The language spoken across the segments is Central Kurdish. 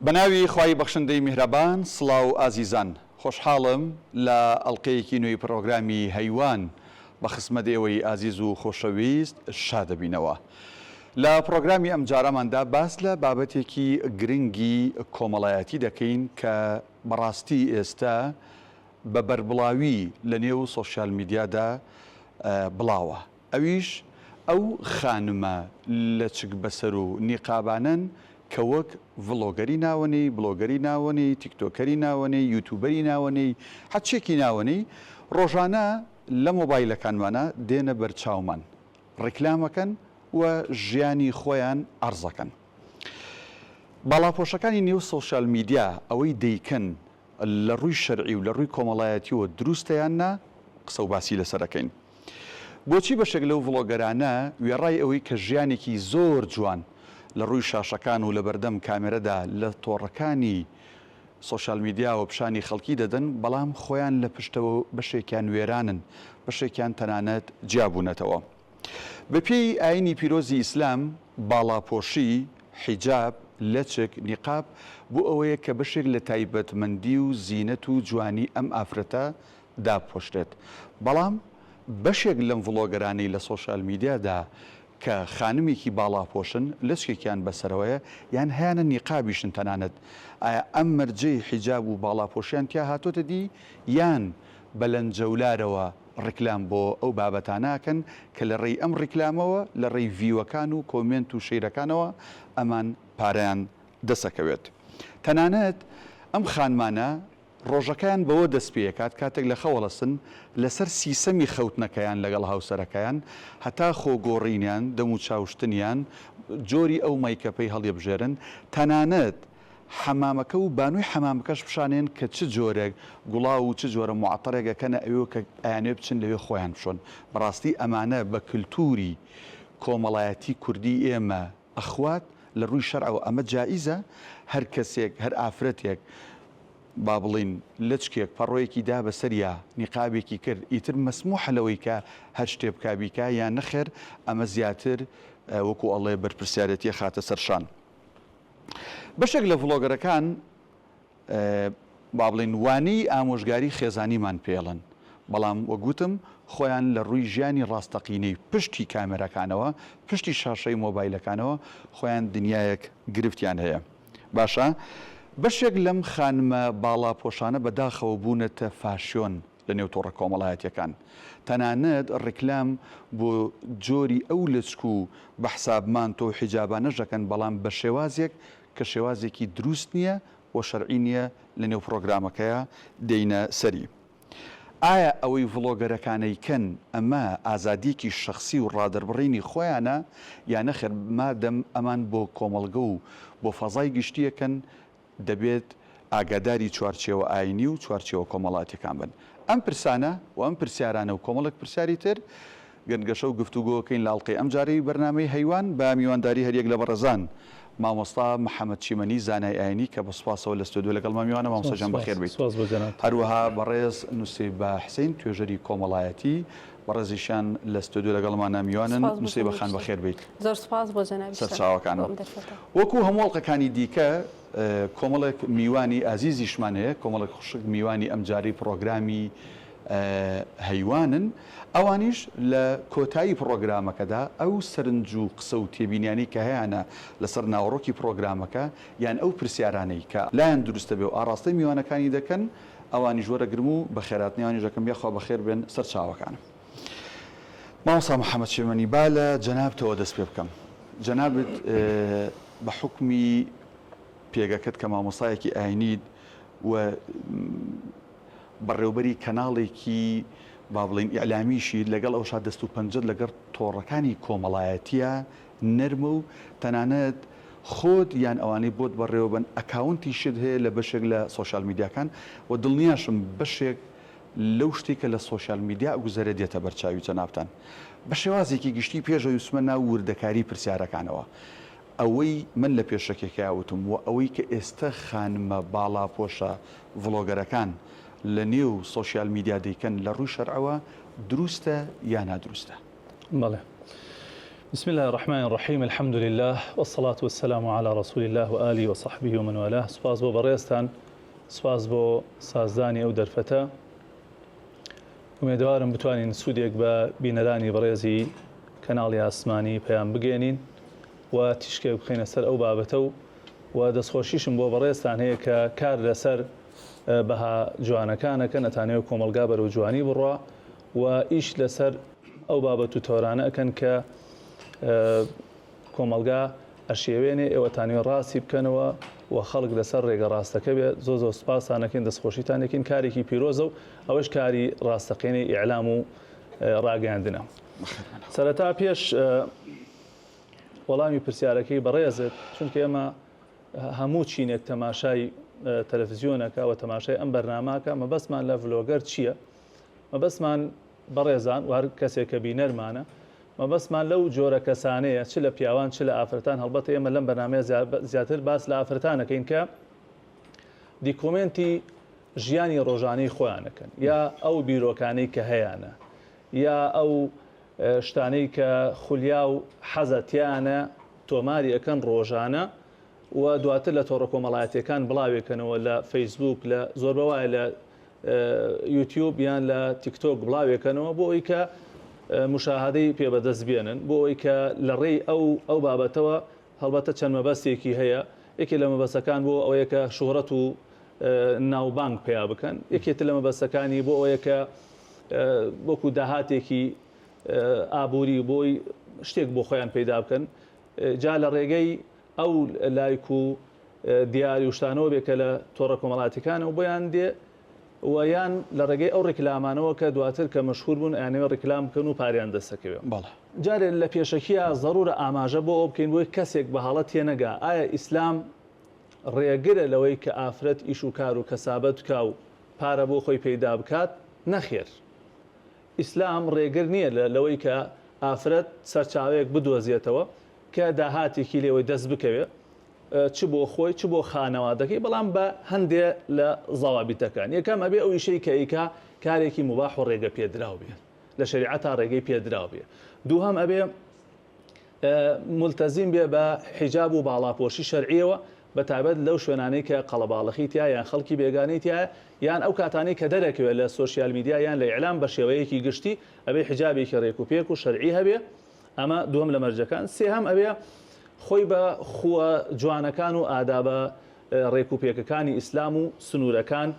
بەناوی خوای بەخشندەی میهرەبان سڵاو ئازیزان خۆشحاڵم لە ئەڵقەیەکی نوێی پڕۆگرامی هەیوان بە خزمەت ئێوەی ئازیز و خۆشەویست شادەبینەوە. لە پڕۆگرامی ئەمجارەماندا باس لە بابەتێکی گرنگی کۆمەڵایەتی دەکەین کە بەڕاستی ئێستا بە بەربڵاوی لە نێو سۆشیال میدیادا بڵاوە ئەویش ئەو خانمە لەچک بەسەر و نیقابانەن کە وەک ڤڵۆگەری ناوەنێی، بڵۆگەری ناوەنێی، تیکتۆکەری ناوەنێی، یوتوبەری ناوەنێی، هەرچیەکی ناوەنێی ڕۆژانە لە مۆبایلەکانمانا دێنە بەرچاومان ڕیکلامەکەن و ژیانی خۆیان عەرزەکەن. باڵاپۆشەکانی نێو سۆشیال میدیا ئەوەی دەیکەن لە ڕووی شەرعی و لە ڕووی کۆمەڵایەتیەوە دروستە یان نا قسە و باسی لەسەر ئەکەین. بۆچی بەشێک لەو ڤڵۆگەرانە وێڕای ئەوەی کە ژیانێکی زۆر جوان لە ڕووی شاشەکان و لەبەردەم کامێرەدا لە تۆڕەکانی سۆشیال میدیاوە پیشانی خەڵکی دەدەن، بەڵام خۆیان لە پشتەوە بەشێکیان وێرانن، بەشێکیان تەنانەت جیابوونەتەوە. بەپێی ئاینی پیرۆزی ئیسلام باڵاپۆشی، حیجاب، لەچک، نیقاب، بۆ ئەوەیە کە بەشێک لە تایبەتمەندی و زینەت و جوانی ئەم ئافرەتە دابپۆشرێت، بەڵام بەشێک لەم ڤڵۆگەرانەی لە سۆشیال میدیادا کە خانمێکی باڵاپۆشن لەچکێکیان بەسەرەوەیە یان هەیانە نیقابیشن تەنانەت ئایا ئەم مەرجەی حیجاب و باڵاپۆشیان تیا هاتۆتە دی یان بە لەنجەولارەوە ڕیکلام بۆ ئەو بابەتانە ئەکەن کە لە ڕێی ئەم ڕیکلامەوە لە ڕێی ڤیوەکان و کۆمێنت و شەیرەکانەوە ئەمان پارەیان دەسەکەوێت تەنانەت ئەم خانمانە ڕۆژەکەیان بەوە دەست پێکات کاتێک لە خەو هەڵەستن لەسەر سیسەمی خەوتنەکەیان لەگەڵ هاوسەرەکەیان هەتا خۆ گۆڕینیان دەم و چاو شتنیان جۆری ئەو مەیکەپەی هەڵیبژێرن تەنانەت حەمامەکە و بانوی حەمامەکەش پیشانێن کە چ جۆرە گوڵاو و چ جۆرە موعەتەرێک ئەکەنە ئەوێ و کە ئەیانەوێ بچن لەوێ خۆیان بشۆن بەڕاستی ئەمانە بە کلتوری کۆمەڵایەتی کوردی ئێمە ئەخوات لە ڕووی شەرعەوە ئەمە جائیزە هەر کەسێک هەر ئافرەتێک با بڵێین لەچکێک پەڕۆیەکی دا بەسەریا نیقابێکی کرد ئیتر مەسموحە لەوەی کە هەر شتێ بکا بیکا یان نەخێر ئەمە زیاتر وەکو ئەڵێ بەرپرسیارێتی ئەخاتە سەر شان بەشێک لە ڤڵۆگەرەکان با بڵێین وانەی ئامۆژگاری خێزانیمان پێڵن، بەڵام وەک وتم خۆیان لە ڕووی ژیانی ڕاستەقینەی پشتی کامێراکانەوە، پشتی شاشەی مۆبایلەکانەوە خۆیان دنیایەک گرفتیان هەیە. باشە بەشێک لەم خانمە باڵاپۆشانە بە داخەوە بوونەتە فاشیۆن لە نێو تۆڕە کۆمەڵایەتیەکان. تەنانەت ڕیکلام بۆ جۆری ئەو لەچک و بە حساب مانتۆ و حیجابانەش دەکەن، بەڵام بە شێوازێک کە شێوازێکی دروست نیە و شەرعی نیە لە نێو پڕۆگرامەکەیا دێینە سەری. ئایا ئەوەی ڤڵۆگەرەکان ئەیکەن ئەمە ئازادیەکی شەخسی و ڕادەربڕینی خۆیانە یا نەخێر مادەم ئەمان بۆ کۆمەڵگە و بۆ فەزای گشتی ئەکەن دەبێت ئاگاداری چوارچێوە ئاینی و چوارچێوە کۆمەڵاتیەکان بن. ئەم پرسانە و ئەم پرسیارانە و کۆمەڵێک پرسیاری تر گەنگەشە و گفتوگۆکەین لە ئەڵقەی ئەمجارەی بەرنامەی هەیوان بە میوانداری هەریەک لە بەڕێزان مامۆستا محەمەد چیمەنی زانای ئاینی کە بە سوپاسەوە لە ستۆدیۆ لەگەڵمان میوانە مامۆستا گیان بەخێر بێیت هەروەها بەڕێز نوسەیبە حسین توێژەری کۆمەڵایەتی بەڕێزیشیان لە ستۆدیۆ لەگەڵمانە میوانن نوسەیبە خان بەخێر بێیت زۆر سوپاس بۆ جەنابیشتان سەرچاوەکانم وەکو هەموو ئەڵقەکانی دیکە کۆمەڵێک میوانی ئازیزیشمان هەیە، کۆمەڵێک خوشک میوانی ئەمجارەی پڕۆگرامی هەیوانن، ئەوانیش لە کۆتایی پڕۆگرامەکەدا ئەو سەرنج و قسە و تێبینیانەی کە هەیانە لەسەر ناوەڕۆکی پڕۆگرامەکە یان ئەو پرسیارانەی کە لایان دروستە بێ و ئاڕاستەی میوانەکانی دەکەن ئەوانیش وەرەگرم و بەخێراتنیانیش دەکەم یاخوا بەخێر بێن سەرچاوەکانم. مامۆستا محەمەد شێمەنی با لە جەنابتەوە دەست پێ بکەم جەنابت بە حوکمی پێگەکەت کە مامۆستایەکی ئاینیت و بەڕێوبەری کەناڵێکی با بڵێین ئیعلامیشیت لەگەڵ ئەوشا دەست و پەنجەت لەگەڵ تۆڕەکانی کۆمەڵایەتیە نەرمە و تەنانەت خۆت یان ئەوانەی بۆت بەڕێوەبەن ئەکاونتیشت هەیە لە بەشێک لە سۆشیال میدیاکان و دڵنیاشم بەشێک لەو شتەی کە لە سۆشیال میدیا ئەگوزەرێت دێتە بەرچاوی جەنابتان. بە شێوازێکی گشتی پێش ئەوەی بچمە ناو وردەکاری پرسیارەکانەوە، ئەوەی من لە پێشەکیەکەیا وتم و ئەوەی کە ئێستە خانمە باڵاپۆشە ڤڵۆگەرەکان لە نێو سۆشیال میدیا دەیکەن لە ڕووی شەرعەوە دروستە یا نادروستە؟ بەڵێ. بسم اللە الرحمن الرحیم الحمد للە والصلاة والسلام علی رسول اللە و آله و صحبه و من والاه سوپاس بۆ بەڕێزتان سوپاس بۆ سازدانی ئەو دەرفەتە ئومێدەوارم بتوانین سوودێک بە بینەرانی بەڕێزی کەناڵی ئاسمانی پەیام بگەێنین و تیشکێک بخەینە سەر ئەو بابەتە و و دەستخۆشیشم بۆ بەڕێزتان هەیە کە کار لەسەر بەها جوانەکانەکەن ئەتانەوێت کۆمەڵگا بەرەو جوانی بڕوا و ئیش لەسەر ئەو بابەت و تەوەرانە ئەکەن کە کۆمەڵگا ئەشێوێنێ ئێوە تانوێ ڕاستی بکەنەوە و خەڵک لەسەر ڕێگە ڕاستەکە بێ زۆر زۆر سپاستان ئەکەین دەستخۆشیتان دەکەین کارێکی پیرۆزە و ئەوەش کاری ڕاستەقینەی ئیعلام و ڕاگەیاندنە سەرەتا پێش وەڵامی پرسیارەکەی بەڕێزت چونکە ئێمە هەموو چینێک تەماشای تەلەفزیۆنەکە و تەماشای ئەم بەرناماکە مەبەستمان لە ڤلۆگەر چییە؟ مەبەستمان بەڕێزان و هەر کەسێک کە بینەرمانە مەبەستمان لەو جۆرە کەسانەیە چ لە پیاوان چ لە ئافرەتان هەڵبەتە ئێمە لەم بەرنامەیە زیاتر باس لە ئافرەتان ئەکەین کە دیکۆمێنتی ژیانی ڕۆژانەی خۆیان ئەکەن یا ئەو بیرۆکانەی کە هەیانە یا ئەو شتانەی کە خولیا و حەزە تیانە تۆماری ئەکەن ڕۆژانە و دواتر لە تۆڕە کۆمەڵایەتیەکان بڵاوێکەنەوە لە فەیسبوک لە زۆر بەوایە لە یوتیوب یان لە تیکتۆک بڵاوێکەنەوە بۆ ئەوی کە مشاهدەی پێ بەدەست بێنن بۆ ئەوی کە لە ڕێی ئەو ئەو بابەتەوە هەڵبەتە چەند مەبەستێکی هەیە یەکێ لە مەبەستەکان بۆ ئەوەیە کە شوهرەت و ناوبانگ پیا بکەن یەکێتر لە مەبەستەکانی بۆ ئەوەیە کە وەکو داهاتێکی ئابووری بۆی شتێک بۆ خۆیان پەیدا بکەن جا لە ڕێگەی ئەو لایک و دیاری و شتانەوە بێ کە لە تۆڕە کۆمەڵاتیەکانەوە بۆیان دێ و یان لە ڕێگەی ئەو ڕیکلامانەوە کە دواتر کە مەشهور بوون ئەیانەوێ ڕیکلام بکەن و پاریان دەستەکەوێ. بەڵێ. جارێ لە پێشەکییا زەڕوورە ئاماژە بۆ ئەوە بکەین بۆی کەسێک بە هەڵە تێنەگا ئایا ئیسلام ڕێگرە لەوەی کە ئافرەت ئیش و کار و کەسابەت بکا و پارە بۆ خۆی پەیدا بکات؟ نەخێر. ئیسلام ڕێگر نییە لە لەوەی کە ئافرەت سەرچاوەیەک بدۆزێتەوە کە داهاتێکی لێوەی دەست بکەوێ چ بۆ خۆی چ بۆ خانەوادەکەی بەڵام بە هەندێ لە زەوابیتەکان یەکەم ئەبێ ئەو ئیشەی کە ئەیکا کارێکی موباح و ڕێگە پێدراو بێ لە شەریعەتا ڕێگەی پێدراو بێ دووهەم ئەبێ ملتەزیم بێ بە حیجاب و باڵاپۆشی شەرعیەوە بە تایبەت لەو شوێنانەی کە قەڵەباڵخی تیا یان خەڵکی بێگانەی تیایە یان ئەو کاتانەی کە دەرەکەوێت لە سۆشیال میدیا یان لە ئیعلام بە شێوەیەکی گشتی ئەبێ حیجابێکی ڕێک و پێک و شەرعی هەبێ ئەمە دووەم لە مەرجەکان سێهەم ئەبێ خۆی بە خووە جوانەکان و ئادابە ڕێک و پێکەکانی ئیسلام و سنوورەکان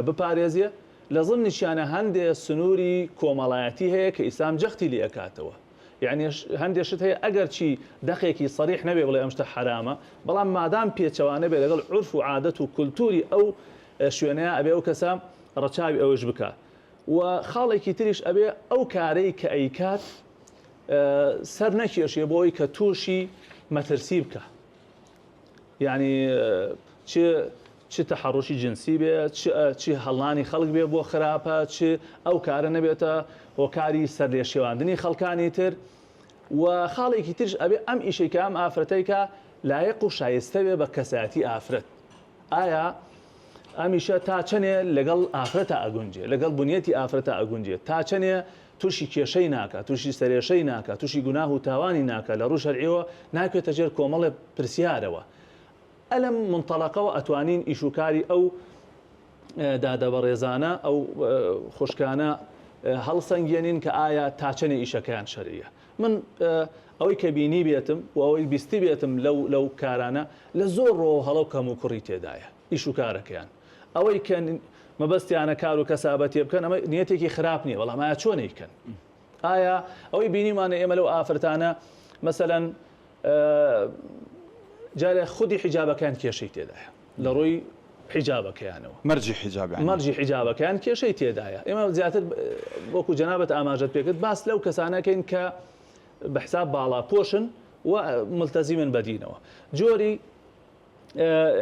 بپارێزێ لە زمنیشیانە هەندێ سنووری کۆمەڵایەتی هەیە کە ئیسلام جەختی لێ ئەکاتەوە یەعنی هەندێ شت هەیە ئەگەرچی دەقێکی سەریح نەبێ بڵێ ئەم شتە حەرامە بەڵام مادام پێچەوانە بێ لەگەڵ عورف و عادەت و کولتوری ئەو شوێنەیە ئەبێ ئەو کەسە ڕەچاوی ئەوەش بکا و خاڵێکی تریش ئەبێ ئەو کارەی کە ئەیکات سەر نەکێشێ بۆ ئەوی کە تووشی مەترسی بکە یعنی چ چ تەحەڕوشی جنسی بێ چ چ هەڵنانی خەڵک بێ بۆ خراپە چ ئەو کارە نەبێتە هۆکاری سەرلێشێواندنی خەڵکانی تر و خاڵێکی ترش ئەبێ ئەم ئیشەی کە ئەم ئافرەتەی کە لایەق و شایستە بێ بە کەسایەتی ئافرەت ئایا ئەمیشە تا چەنێ لەگەڵ ئافرەتە ئەگونجێ لەگەڵ بنیەتی ئافرەتە ئەگونجێ تا چەنێ تووشی کێشەی ناکا تووشی سەرێشەی ناکا تووشی گوناه و تاوانی ناکا لە ڕوو شەرعیەوە ناکوێتە ژێر کۆمەڵێ پرسیارەوە ئەلەم مونتەڵەقەوە ئەتوانین ئیش و کاری ئەو دادە بەڕێزانە ئەو خوشکانە هەڵسەنگێنین کە ئایا تا چەنێ ئیشەکەیان شەرعیە من ئەوەی کە بینی بێتم و ئەوەی بیستی بێتم لەو لەو کارانە لە زۆر ڕۆ هەڵە و کەم و کوڕی تێدایە ئیش و کارەکەیان ئەوەی کە مەبەستیانە کار و کەسابەتێ بکەن ئەمە نیەتێکی خراپ نییە بەڵام ئایا چۆن ئەیکەن ئایا ئەوەی بینیمانە ئێمە لەو ئافرەتانە مەسەلەن جارێ خودی حیجابەکەیان کێشەی تێدایە لە ڕووی حیجابەکەیانەوە مەرجی حیجابیان مەرجی حیجابەکەیان کێشەی تێدایە ئێمە زیاتر وەکو جەنابەت ئاماژەت پێکرد باس لەو کەسانەکەین کە بە حساب باڵا پۆشن و ملتەزیمن بە دینەوە جۆری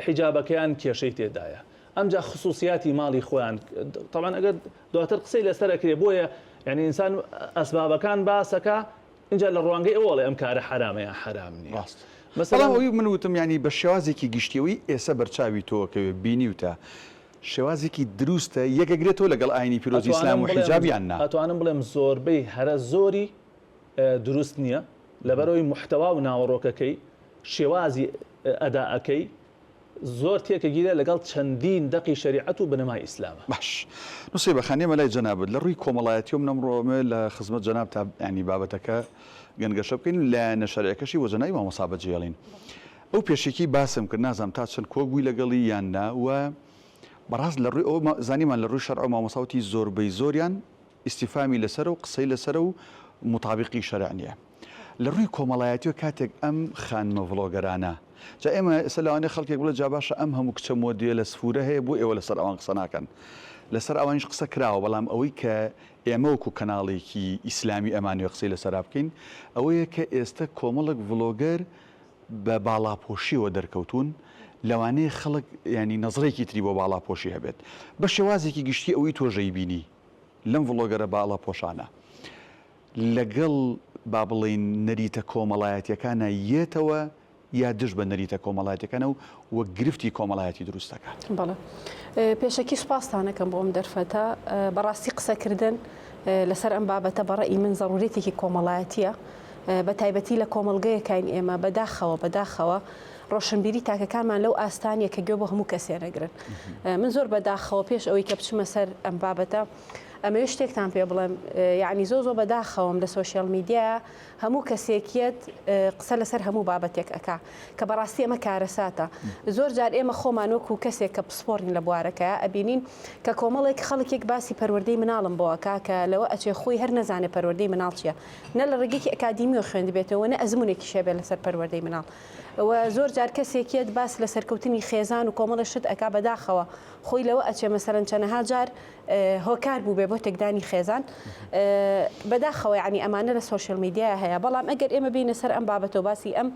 حیجابەکەیان کێشەی تێدایە ئەمجا خصوصیاتی ماڵی خۆیان تەبعەن ئەگەر دواتر قسەی لەسەر ئەکرێ بۆیە یعنی ئینسان ئەسبابەکان باسەکە ئینجا لە ڕوانگەی ئەوە ئەڵێ ئەم کارە حەرامە یان حەرام نییە ڕاست بەڵام ئەوی من وتم یانی بە شێوازێکی گشتی ئەوەی ئێسە بەرچاوی تۆ کەوێ بینیوتە شێوازێکی دروستە یەکەگرێتەوە لەگەڵ ئاینی پیرۆزی ئیسلام و حیجاب یان نا؟ ئەتوانم بڵێم زۆربەی هەرە زۆری دروست نییە. لەبەرئەوەی موحتەوا و ناوەڕۆکەکەی، شێوازی ئەدائەکەی زۆر تێکەگیرێ لەگەڵ چەندین دەقی شەریعەت و بنەمای ئیسلامە. باش نوسەیبە خان ئێمە لای جەنابت لە ڕووی کۆمەڵایەتیەوە من ئەمڕۆ ئەمەوێ لە خزمەت جەنابتا یانی بابەتەکە گەنگەشە بکەین لایەنە شەرعیەکەشی بۆ جەنابی مامۆستا بەجێڵین ئەو پێشەکی باسم کرد نازانم تا چەند کۆک بووی لەگەڵی یان نا و بەڕاست لە ڕووی ئەوە زانیمان لە ڕووی شەرع و مامۆستا وتی زۆربەی زۆریان ئیستیفامی لەسەرە و قسەی لەسەرە و موتابیقی شەرع نییە. لە ڕووی کۆمەڵایەتیەوە کاتێک ئەم خانمە ڤڵۆگەرانە جا ئێمە ئێستا لەوانەیە خەڵکێک بڵێ جا باشە ئەم هەموو کچە مۆدێلە سفورە هەیە بۆ ئێوە لەسەر ئەوان قسە ناکەن لەسەر ئەوانیش قسە کراوە بەڵام ئەوەی کە ئێمە وەکو کەناڵێکی ئیسلامی ئەمانەوێ قسەی لەسەرا بکەین ئەوەیە کە ئێستا کۆمەڵێک ڤڵۆگەر بە باڵاپۆشیەوە دەرکەوتوون لەوانەیە خەڵک یانی نەزڕێکی تری بۆ باڵاپۆشی هەبێت بە شێوازێکی گشتی ئەوەی تۆ ژەیبینی لەم ڤڵۆگەرە باڵاپۆشانە لەگەڵ با بڵێین نەریتە کۆمەڵایەتیەکانا یەتەوە یا دژ بە نەریتە کۆمەڵایەتیەکانە و وەک گرفتی کۆمەڵایەتی دروست دەکات؟ بەڵێ پێشەکی سوپاستان ئەکەم بۆ ئەم دەرفەتە. بەڕاستی قسەکردن لەسەر ئەم بابەتە بە ڕەئی من زەڕوریەتێکی کۆمەڵایەتیە بە تایبەتی لە کۆمەڵگەیەکاین ئێمە بەداخەوە بەداخەوە ڕۆشنبیری تاکەکانمان لەو ئاستانیە کە گوێ بۆ هەموو کەسێ نەگرن من زۆر بەداخەوە پێش ئەوەی کە بچمە سەر ئەم بابەتە ئەمەوێ شتێکتان پێ بڵێم یعنی زۆ زۆ بەداخەوەم لە سۆشیال میدیا هەموو کەسێکیەت قسە لەسەر هەموو بابەتێک ئەکا کە بەڕاستی ئەمە کارەساتە زۆر جار ئێمە خۆمان وەکو کەسێک کە پسپۆڕین لە بوارەکە ئەبینین کە کۆمەڵێک خەڵکێک باسی پەروەردەی مناڵم بۆ ئەکا کە لەوە ئەچێ خۆی هەر نەزانێ پەروەردەی مناڵ چییە نە لە ڕێگەیەکی ئەکادیمیەوە خوێندبێتەوە نە ئەزمونێکیش هەبێ لەسەر پەروەردەی مناڵ و زۆر جار کەسێکیەت باس لە سەرکەوتنی خێزان و کۆمەڵێ شت ئەکا بەداخەوە خۆی لەوە ئەچێ مەسەلەن چەنەها جار هۆکار بووبێ بۆ تێکدانی خێزان بەداخەوە یعنی ئەمانە لە سۆشیال میدیا هەیە بەڵام ئەگەر ئێمە بینە سەر ئەم بابەتەوە باسی ئەم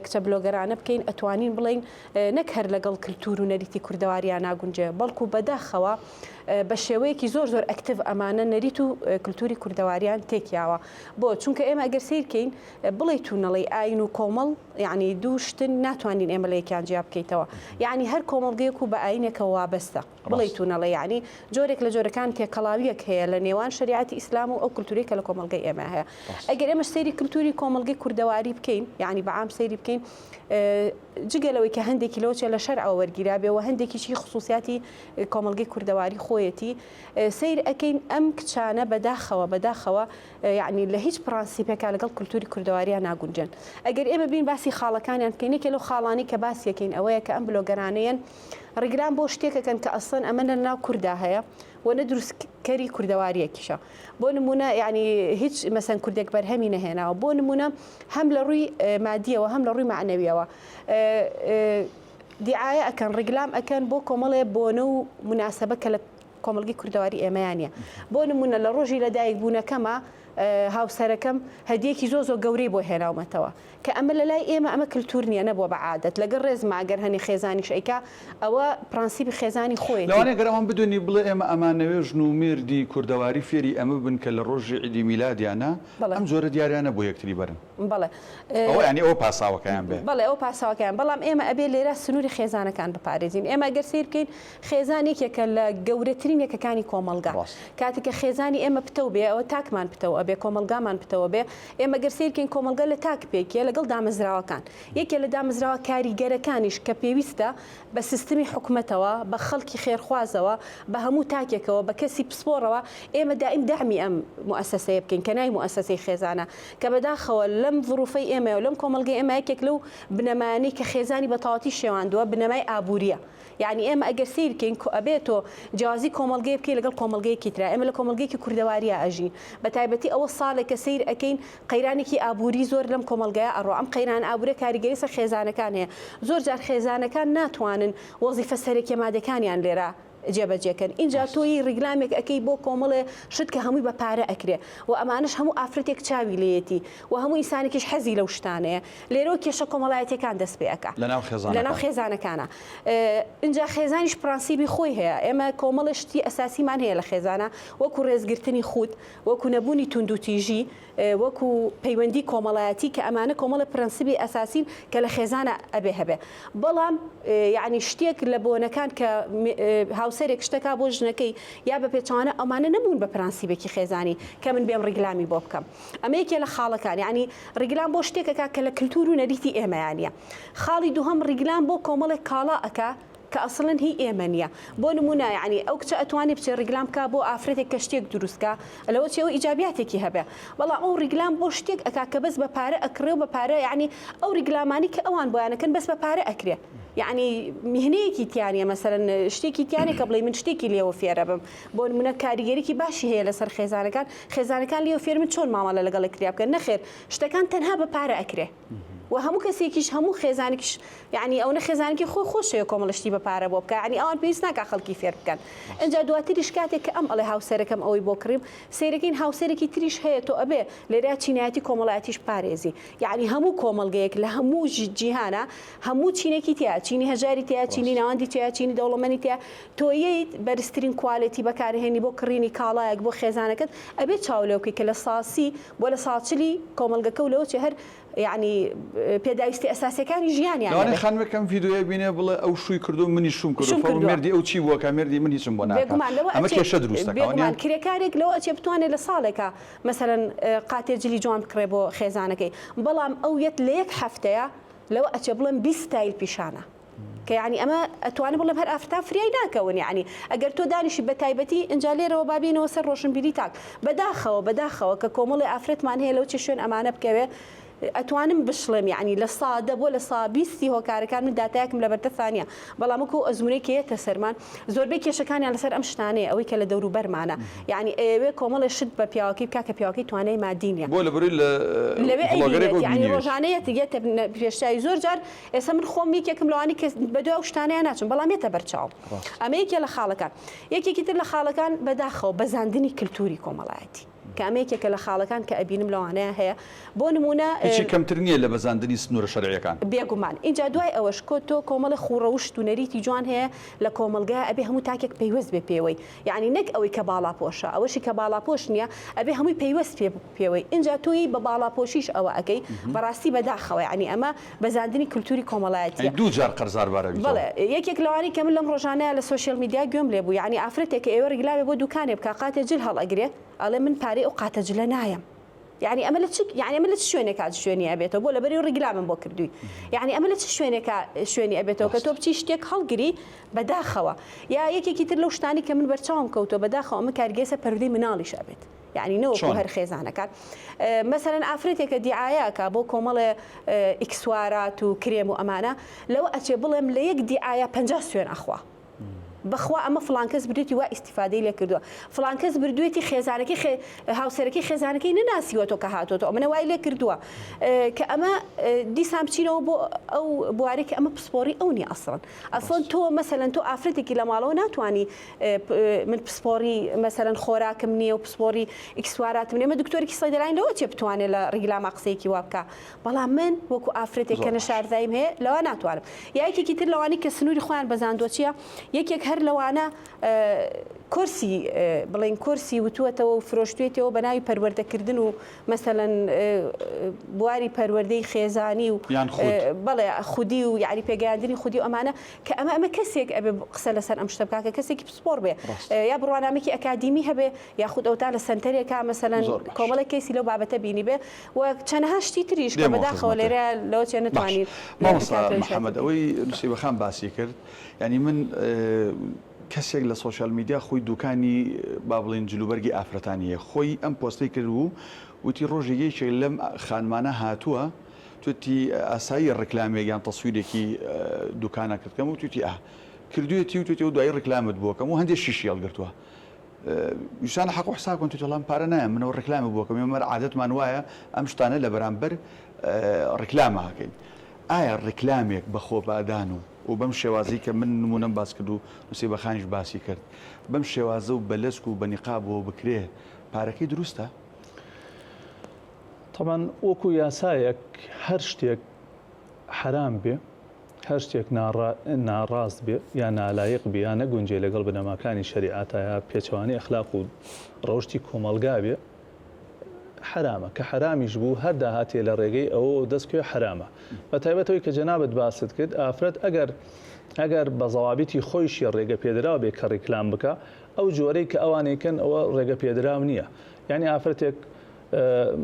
کچە بلۆگەرانە بکەین ئەتوانین بڵین نەک هەر لەگەڵ کللتور و نەریتی کوردەواریان ناگونجێ بەڵکو بەداخەوە بە شێوەیەکی زۆر زۆر ئەکتیڤ ئەمانە نەریت و کللتوری کوردەواریان تێکیاوە بۆ چونکە ئێمە ئەگەر سیرکەین بڵێیت و نەڵێی ئاین و کۆمەڵ یەعنی دوو شتن ناتوانین ئێمە لە یەکیان جیا بکەیتەوە یەعنی هەر کۆمەڵگەیەک و بە ئاینێکەوە وابەستە بڵێیت و نەڵێی یەعنی جۆرێک لە جۆرەکان تێکەڵاویەک هەیە لە نێوان شەریعەتی ئیسلام و ئەو کلتوری کە لە کۆمەڵگەی ئێمە هەیە ئەگەر ئێمە سەیری کلتوری کۆمەڵگەی کوردەواری بکەین یەعنی بە عام سەیری بکەین جگە لەوەی کە هەندێکی لەوە چێ لە شەرعەوە وەرگیرابێ و هەندێکیشی خصوصیاتی کۆمەڵگەی کوردەواری خۆیەتی سەیر ئەکەین ئەم کچانە بەداخەوە بەداخەوە یەعنی لە هیچ پڕەنسیپێکا لەگەڵ کولتوری کوردەواریا ناگونجێن. ئەگەر ئێمە بێین باسی خاڵەکانیان بکەین، یەکێ لەو خاڵانەی کە باسی ئەکەین ئەوەیە کە ئەم بلۆگەرانەیەن ڕیگران بۆ شتێک ئەکەن کە ئەسڵەن ئەمە نە لەناو کوردا هەیە و نە دروستکەری کوردەوارییەکیشە. بۆ نموونە یەعنی هیچ مەسەن کوردێک بەرهەمی نەهێناوە. بۆ نموونە هەم لە ڕووی مادییەوە هەم لە ڕووی مەعنەوییەوە دیعایە ئەکەن، ڕیگلام ئەکەن بۆ کۆمەڵێ بۆنە و موناسەبە کە لە کۆمەڵگەی کوردەواری ئێمەیا نیە بۆ نمونە لە ڕۆژی لە دایک بوونەکەما هاوسەرەکەم هەدیەکی زۆر زۆر گەورەی بۆ هێناومەتەوە کە ئەمە لە لای ئێمە ئەمە کلتور نیە نەبووە بە عادەت لەگەڵ ڕێزما گەر هەنێ خێزانیش ئەیکا ئەوە پرەنسیپی خێزانی خۆیەتی. لەوانەیە گەر ئەوان بدونی بڵێ ئێمە ئەمانەوێ ژن و مێردی کوردەواری فێری ئەمە بن کە لە ڕۆژی عیدی میلادیانا ئەم جۆرە دیاریانە بۆ یەکتری بەرن. بەڵێ. ئەوە یانی ئەوە پاساوەکەیان بێ. بەڵێ ئەوە پاساوەکەیان بەڵام ئێمە ئەبێ لێرە سنووری خێزانەکان بپارێزین ئێمە گەر سەیر بکەین خێزان یەکێکە لە گەورەترین یەکەکانی کۆمەڵگا. کاتێک کە خێزانی ئێمە پتەو بێ ئەوە تاکمان پتەو ئەبێ، کۆمەڵگامان پتەو ئەبێ. ئێمە گەر سەیر بکەین کۆمەڵگا لە تاک پێکیە لەگەڵ دامەزراوەکان. یەکێ لە دامەزراوە کاریگەرەکانیش کە پێویستە بە سیستمی حکومەتەوە، بە خەڵکی خێرخوازەوە، بە هەموو تاکێکەوە، بە کەسی پسپۆڕەوە ئێمە دائیم دەعمی ئەم موئەسەسەیە بکەین کە ناوی موئەسەسەی خێزانە کە بەداخەوە لەم زروفەی ئێمە و لەم کۆمەڵگەی ئێمە یەکێک لەو بنەمایانەی کە خێزانی بە تەواوەتی شێواندووە بنەمای ئابوورییە. یەعنی ئێمە ئەگەر سەیر بکەین کۆ ئەبێ تۆ جیاوازی کۆمەڵگەیە بکەی لەگەڵ کۆمەڵگەیەکی ترا ئێمە لە کۆمەڵگەیەکی کوردەواریا ئەژین بە تایبەتی ئەوە ساڵێکە سەیر ئەکەین قەیرانێکی ئابووری زۆر لەم کۆمەڵگەیە ئەڕوا ئەم قەیران ئابوورە کاریگەری سەر خێزانەکان هەیە زۆر جار خێزانەکان ناتوانن وەزیفە سەرەکیە مادەکانیان لێرە جێبەجێکەن ئینجا تۆ یی ڕیگلامێک ئەکەی بۆ کۆمەڵێ شت کە هەمووی بە پارە ئەکرێ و ئەمانەش هەموو ئافرەتێک چاوی لێیەتی و هەموو ئینسانێکیش حەزی لەو شتانەیە لێرەوە کێشە کۆمەڵایەتیەکان دەست پێ ئەکا لەناو خێزانەکان. لەناو خێزانەکانا ئینجا خێزانیش پرەنسیبی خۆی هەیە ئێمە کۆمەڵێ شتی ئەساسیمان هەیە لە خێزانا وەکو ڕێزگرتنی خود وەکو نەبوونی توندوتیژی وەکو پەیوەندی کۆمەڵایەتی کە ئەمانە کۆمەڵێ پرەنسیبی ئەساسین کە لە خێزانا ئەبێ هەبێ بەڵام یەعنی شتێک لە بۆنەکان کە هاوسەر. هاوسەرێک شتەکا بۆ ژنەکەی یا بە پێچەوانە ئەمانە نەبوون بە پرەنسیبێکی خێزانی کە من بێم ڕیگلامی بۆ بکەم. ئەمە یەکێ لە خاڵەکان یانی ڕیگلام بۆ شتێک ئەکا کە لە کلتور و نەریتی ئێمەیا نیە. خاڵی دووهەم ڕیگلام بۆ کۆمەڵێک کاڵا ئەکا کە ئەسڵەن هی ئێمە نیە. بۆ نموونە یانی ئەو کچە ئەتوانێ بچێ ڕیگلام بکا بۆ ئافرەتێک کە شتێک دروست کا لەوە چێ ئەو ئیجابیاتێکی هەبێ. بەڵام ئەو ڕیگلام بۆ شتێک ئەکا کە بەس بە پارە ئەکڕێ و بە پارە یانی ئەو ڕیگلامانی کە ئەوان بۆیان ئەکەن بەس بە پارە ئەکرێ. یانی میهنەیەکی تیا نیە مەسەلەن شتێکی تیا نیە کە بڵێی من شتێکی لێوە فێرەبم. بۆ نمونە کاریگەریی باشی هەیە لەسەر خێزانەکان، خێزانەکان لێوە فێربن چۆن مامەڵە لەگەڵ یەکتریا بکەن، نەخێر شتەکان تەنها بە پارە ئەکرێ و هەموو کەسێکیش هەموو خێزانێکیش یعنی ئەونە خێزانێکی خۆی خۆشەوێ کۆمەڵە شتی بە پارە بۆ بکا یعنی ئەوان پێویست ناکا خەڵکی فێر بکەن ئینجا دواتریش کاتێک کە ئەم ئەڵێ هاوسەرەکەم ئەوەی بۆ کڕیم سەیرەکەین هاوسەرێکی تریش هەیە تۆ ئەبێ لێرە چینایەتی کۆمەڵایەتیش پارێزی یعنی هەموو کۆمەڵگەیەک لە هەموو جیهانە هەموو چینێکی تیا چینی هەژاری تیا چینی ناوەندی تیا چینی دەوڵەمەنی تیا تۆ یەیت بەرزترین quality بەکارهێنی بۆ کڕینی کاڵایەک بۆ خێزانەکەت ئەبێت چاو لێو بکەی کە لە ساسی بۆ لە ساچلی کۆمەڵگەکە و لەوە چێ هەر یەعنی پێداویستی ئەساسیەکانی ژیانیان لەوانەیە نەبێت. خانمێک ئەم ڤیدیۆیە بینێ بڵێ ئەو شووی کردووە منیش شووم کردووە شووم فەڕ کردووە. مێردی ئەو چی بووە کە مێردی من هیچم بۆ ناکا بێگومان لەوە ئەمە ئەچێ کێشە دروست دەکا وانیە؟ بێگومان کرێکارێک لەوە ئەچێ بتوانێ لە ساڵێکا مەسەلەن قاتێ جلی جوان بکڕێ بۆ خێزانەکەی بەڵام ئەو یەت لە یەک هەفتەیا لەوە ئەچێ بڵێم 20 ستایل پیشانە کە یانی ئەمە ئەتوانم بڵێم هەر ئافرەتان فریای ناکەون یانی ئەگەر تۆ دانیشی بە تایبەتی ئینجا لێرەوە با بێینەوە سەر ڕۆشنبیری تاک بەداخەوە بەداخەوە کە کۆمەڵی ئافرەتمان هەیە لەو چێ شوێن ئەمانە بکەوێ ئەتوانم بشڵێم یانی لە سادە بۆ لە سا بیستی هۆکارەکان من داتایەکم لەبەردەستا نییە بەڵام وەکو ئەزموونەی کە یەتە سەرمان زۆربەی کێشەکانیان لەسەر ئەم شتانەیە ئەوەی کە لە دەوروبەرمانە یانی ئەیەوێ کۆمەڵێ شت بە پیاوەکەی بکا کە پیاوەکەی توانای مادی نییە بۆ لەبەرەی لە لەوێ ڤڵۆگەرێکەوە ئەیبینێت یانی بینیوێتی. ڕۆژانە یەتە یەتە پێشچاوی زۆر جار ئێستا من خۆم یەکێکم لەوانەی کە بەدوای ئەو شتانەیا ناچم بەڵام یەتە بەرچاوم. ئەمە یەکێ لە خاڵەکان. یەکێکی تر لە خاڵەکان بەداخەوە بەزاندنی کلتوری کۆمەڵایەتی کە ئەمە یەکێکە لە خاڵەکان کە ئەبینم لەوانەیە هەیە بۆ نمونە هیچی کەمتر نییە لە بەزاندنی سنوورە شەرعییەکان. بێگومان. ئینجا دوای ئەوەش کۆ تۆ کۆمەڵێ خووڕەوشت و نەریتی جوان هەیە لە کۆمەڵگایە ئەبێ هەموو تاکێک پەیوەست بێ پێوەی. یەعنی نەک ئەوەی کە باڵاپۆشە ئەوەشی کە باڵاپۆش نییە ئەبێ هەمووی پەیوەست پێ پێوەی ئینجا تۆ یەی بە باڵاپۆشیش ئەوە ئەکەی بەڕاستی بەداخەوە یەعنی ئەمە بەزاندنی کلتوری کۆمەڵایەتیە. ئەی دووجار قەرزاربارە بیتەوە. بەڵێ یەکێک لەوانەی کە من لەم ڕۆژانەیا لە social media گوێم لێ بوو یەعنی ئافرەتێک کە ئێوە ڕیگلاوێ بۆ دوکانێ بکا قاتێ جل هەڵئەگرێ ئەڵێ من پارەی ئەو قاتە جلە نایەم یەعنی ئەمە لە چ یەعنی ئەمە لە چ شوێنێکا شوێنی ئەبێتەوە بۆ لەبەری ڕیگلامم بۆ کردووی یەعنی ئەمە لە چ شوێنێکا شوێنی ئەبێتەوە کە تۆ بچی شتێک هەڵگری بەداخەوە یا یەکێکی تر لەو شتانی کە من بەرچاوم کەوتووە بەداخەوە ئەمە کاریگەری سەر پەروەردەی مناڵیش ئەبێت یەعنی نەوەکو هەر خێزانەکان مەسەلەن ئافرەتێکە دیعایە ئەکا بۆ کۆمەڵێ ئیکسوارات و کرێم و ئەمانە لەوە ئەچێ بڵێم لە یەک دیعایە 50 سوێن ئەخوا بەخوا ئەمە فڵان کەس بردوێتی وا ئیستیفادەی لێ کردووە فڵان کەس بردوێتی خێزانەکەی خێ هاوسەرەکەی خێزانەکەی نەناسیوەتەوە کە هاتۆتەوە ئەمنە وای لێ کردووە کە ئەمە دیسان بچینەوە بۆ ئەو بوارێک کە ئەمە پسپۆڕی ئەو نیە ئەسڵن ئەسڵەن تۆ مەسەلەن تۆ ئافرەتێکی لە ماڵەوە ناتوانی من پسپۆڕی مەسەلەن خۆراکم نییە و پسپۆڕی ئیکسواراتم نییە ئەمە دکتۆرێکی سەیدەلاین لەوە چێ بتوانێت لە ڕیگلاما قسەیەکی وا بکا بەڵام من وەکو ئافرەتێک کە نەشارزاییم هەیە لەوە ناتوانم یا یەکێکی تر لەوانەی کە سنووری خۆیان بەزاندووە چییە یەکێک هەر لەوانە کۆرسی بڵێین کۆرسی وتووەتەوە و فرۆشتوێتەوە بە ناوی پەروەردەکردن و مەسەلەن بواری پەروەردەی خێزانی و یان خود. بەڵێ خودی و یانی پێگەیاندنی خودی و ئەمانە کە ئەمە ئەمە کەسێک ئەبێ قسە لەسەر ئەم شتە بکا کە کەسێکی پسپۆڕ بێ ڕاست. یا بڕوانامەیەکی ئەکادیمی هەبێ یاخود ئەوتا لە سەنتەرێکا مەسەلەن زۆر باش. کۆمەڵێک کەیسی لەو بابەتە بینیبێ و چەنەها شتی تریش کە دێمەوە بەداخەوە خزمەتت. لێرە لەوە چێ باش. نەتوانین مامۆستا بکاتەوە محەمەد ئەوەی نوسەیبە خان باسی کرد یانی من کەسێک لە social media خۆی دوکانی با بڵێین جلوبەرگی ئافرەتانی هەیە خۆی ئەم پۆستەی کرد و وتی ڕۆژێک یەکێک لەم خانمانە هاتووە توتی ئاسایی ڕیکلامێک یان تەسویرێکی دوکانەکەت بکەم و توتی ئا کردوێتی و توتی و دوایی ڕیکلامت بۆ کەم و هەندێک شیشی هەڵگرتووە ویستانە حەق و حساب کەن توتی وەڵام پارە نایەم منەوە ڕیکلامە بۆ کەم ئێمە عادەتمان وایە ئەم شتانە لە بەرامبەر ڕیکلامە ئەکەین ئایا ڕیکلامێک بە خۆبادان و و بەم شێوازەی کە من نموونەم باس کرد و نوسەیبە خانیش باسی کرد بەم شێوازە و بە لەچک و بە نیقابەوە بکرێ پارەکەی دروستە؟ تەبعەن وەکو یاسایەک هەر شتێک حەرام بێ هەر شتێک ناڕاست بێ یا نالایق بێ یا نەگونجێ لەگەڵ بنەماکانی شەریعەتا یا پێچەوانەی ئەخلاق و ڕەوشتی کۆمەڵگا بێ. حەرامە کە حەرامیش بوو هەر داهاتێ لە ڕێگەی ئەوەوە دەست بکەوێ حەرامە بە تایبەت ئەوەی کە جەنابت باست کرد ئافرەت ئەگەر ئەگەر بە زەوابیتی خۆیشی ڕێگە پێدراو بێ کە ڕیکلام بکا ئەو جۆرەی کە ئەوانەی کەن ئەوە ڕێگە پێدراو نییە یعنی ئافرەتێک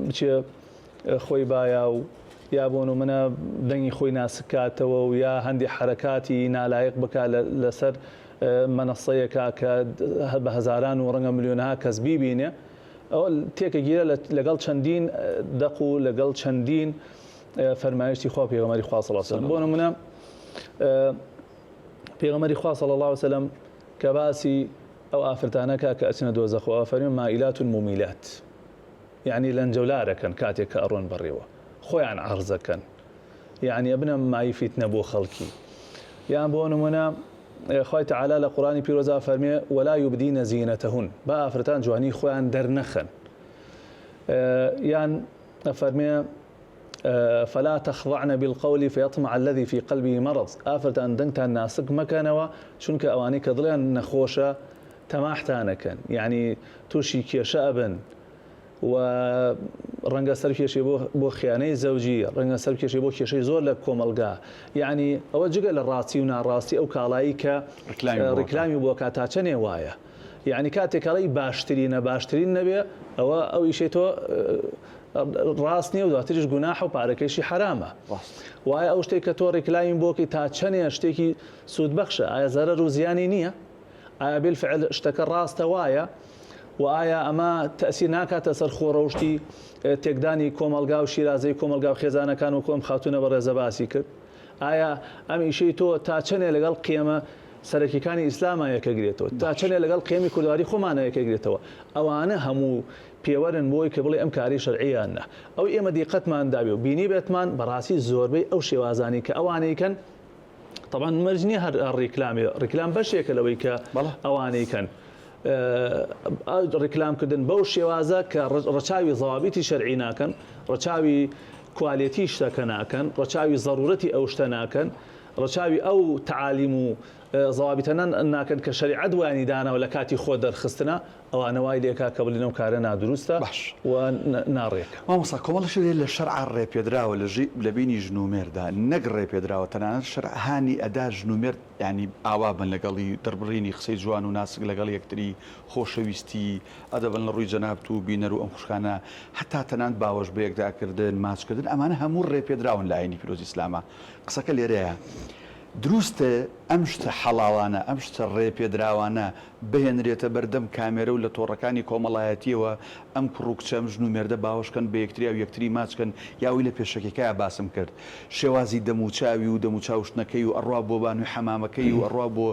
بچێ خۆی بایا و یا بۆ نمونە دەنگی خۆی ناسک کاتەوە و یا هەندی حەرەکاتی نالایق بکا لەسەر مەنەسەیەکا کە بە هەزاران و ڕەنگە ملیۆنەها کەس بیبینێ ئەوە تێکەگیرە لەگەڵ چەندین دەق و لەگەڵ چەندین فەرمایشتی خوا پێغەمبەری خوا صلی الله علیه و بۆ نمونە پێغەمبەری خوا صلی الله علیه و سلم کە باسی ئەو ئافرەتانە کا کە ئەچنە دۆزەخەوە فەرمی مائلات ممیلات یعنی لەنجەولارەکەن کاتێک کە ئەڕۆن بەڕێوە خۆیان عەرزەکەن یعنی ئەبنە مای فیتنە بۆ خەڵکی یان بۆ نمونە خوای تەعالا لە قورئانی پیرۆزا فەرمێ ولا یبدین زینتهن با ئافرەتان جوانی خۆیان دەرنەخەن یان فەرمێ فلا تخضعن بالقول فيطمع الذي في قلبه مرض ئافرەتان دەنگتان ناسک مەکەنەوە چونکە ئەوانەی کە دڵیان نەخۆشە تەماحتانەکەن یعنی تووشی کێشە ئەبن و ڕەنگە سەرکێشی بۆ بۆ خیانەی زەوجی، ڕەنگە سەرکێشی بۆ کێشەی زۆر لە کۆمەڵگا. یەعنی ئەوە جگە لە ڕاستی و ناڕاستی ئەو کاڵایی کە ڕیکلامی بۆ کا تا چەنێ وایە. یەعنی کاتێک کاڵای باشترینە باشترین نەبێ ئەوە ئەو ئیشەی تۆ ڕاست نییە و دواتریش گوناحە و پارەکەیشی حەرامە. وایە ئەو شتێک کە تۆ ڕیکلامی بۆکەی تا چەنێ شتێکی سوودبەخشە ئایا زەرەر و زیانی نییە؟ ئایا بالفعل شتەکە ڕاستە وایە؟ وە ئایا ئەمە تەئسیر ناکاتە سەر خۆڕەوشتی تێکدانی کۆمەڵگا و شیرازەی کۆمەڵگا و خێزانەکان وەکو ئەم خاتوونە بەڕێزە باسی کرد؟ ئایا ئەم ئیشەی تۆ تا چەنێ لەگەڵ قیەمە سەرەکیەکانی ئیسلاما یەکەگرێتەوە؟ تا چەنێ لەگەڵ قیەمی کوردەواری خۆمانا یەکەگرێتەوە؟ ئەوانە هەموو پێوەرن بۆی کە بڵێ ئەم کارەی شەرعیە یان نا. ئەوەی ئێمە دیقەتمان دابێ و بینیبێتمان بەڕاستی زۆربەی ئەو شێوازانەی کە ئەوانەیکەن تەبعەن مەرج نییە هەر ڕیکلامێ ڕیکلام بەشێکە لەوەی کە ئەوانەی کەن ڕیکلامکردن بەو شێوازە کە ڕەچاوی زەوابیتی شەرعی ناکەن ڕەچاوی کوالێتی شتەکە ناکەن ڕەچاوی زەرورەتی ئەو شتە ناکەن ڕەچاوی ئەو تعالیم و زەوابیتە ناکەن کە شەریعەت وانی داناوە لە کاتی خۆ دەرخستنە ئەوانە وای لێکا کە بڵێن ئەو کارە نادروستە باش. و ناڕێکە. مامۆستا کۆمەڵە شت هەیە لە شەرعا ڕێپێدراوە لە ژی لە بینی ژن و مێردا نەک ڕێپێدراوە تەنانەت شەرع هانی ئەدا ژن و مێرد یانی ئاوا بن لەگەڵی دەربڕینی قسەی جوان و ناسک لەگەڵ یەکتری خۆشەویستی ئەدەبن لە ڕووی جەنابت و بینەر و ئەم خوشکانە هەتا تەنانت باوەش بەیەکدا کردن ماچ کردن ئەمانە هەموو ڕێپێدراون لە ئاینی پیرۆزی ئیسلاما قسەکە لێرەیە دروستە ئەم شتە حەڵاڵانە، ئەم شتە ڕێپێدراوانە بهێنرێتە بەردەم کامێرە و لە تۆڕەکانی کۆمەڵایەتییەوە ئەم کوڕ و کچە، ئەم ژن و مێردە باوەش کەن بە یەکتریا و یەکتری ماچ کەن یا ئەوەی لە پێشەکیەکەیا باسم کرد شێوازی دەموچاوی و دەموچاوشتنەکەی و ئەڕوا بۆ بانوی حەمامەکەی و ئەڕوا بۆ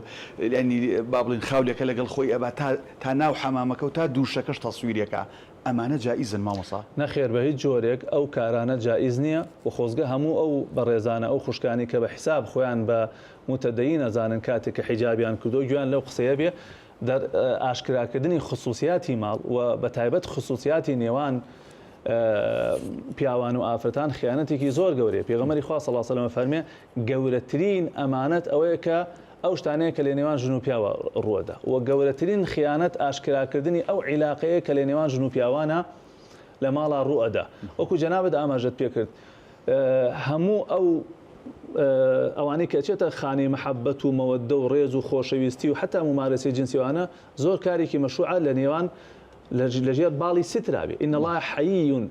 یانی با بڵێین خاولێکە لەگەڵ خۆی ئەبا تا تا ناو حەمامەکە و تا دووشەکەش تەسویرێکا ئەمانە جائیزن مامۆستا؟ نەخێر بە هیچ جۆرێک ئەو کارانە جائیز نیە و خۆزگە هەموو ئەو بەڕێزانە ئەو خوشکانەی کە بە حیساب خۆیان بە موتەدەین ئەزانن کاتێک کە حیجابیان کردووە گوێیان لەو قسەیە بێ دەر ئاشکراکردنی خسوسیاتی ماڵ و بە تایبەت خسوسیاتی نێوان پیاوان و ئافرەتان خیانەتێکی زۆر گەورەیە پێغەمبەری خوا صلی اللە علیه و سلم فەرمێ گەورەترین ئەمانەت ئەوەیە کە ئەو شتانەیە کە لەنێوان ژن و پیاوە ڕووەدا و گەورەترین خیانەت ئاشکراکردنی ئەو عیلاقەیە کە لەنێوان ژن و پیاوانە لە ماڵا ڕووئەدا وەکو جەنابت ئاماژەت پێکرد هەموو ئەو ئەوانەی کە ئەچێتە خانەی مەحەبەت و مەوەدە و ڕێز و خۆشەویستی و حتا ممارەسەی جنسیوانە زۆر کارێکی مەشروعە لە نێوان لەژێر باڵی سترا بێ ان اللە حیی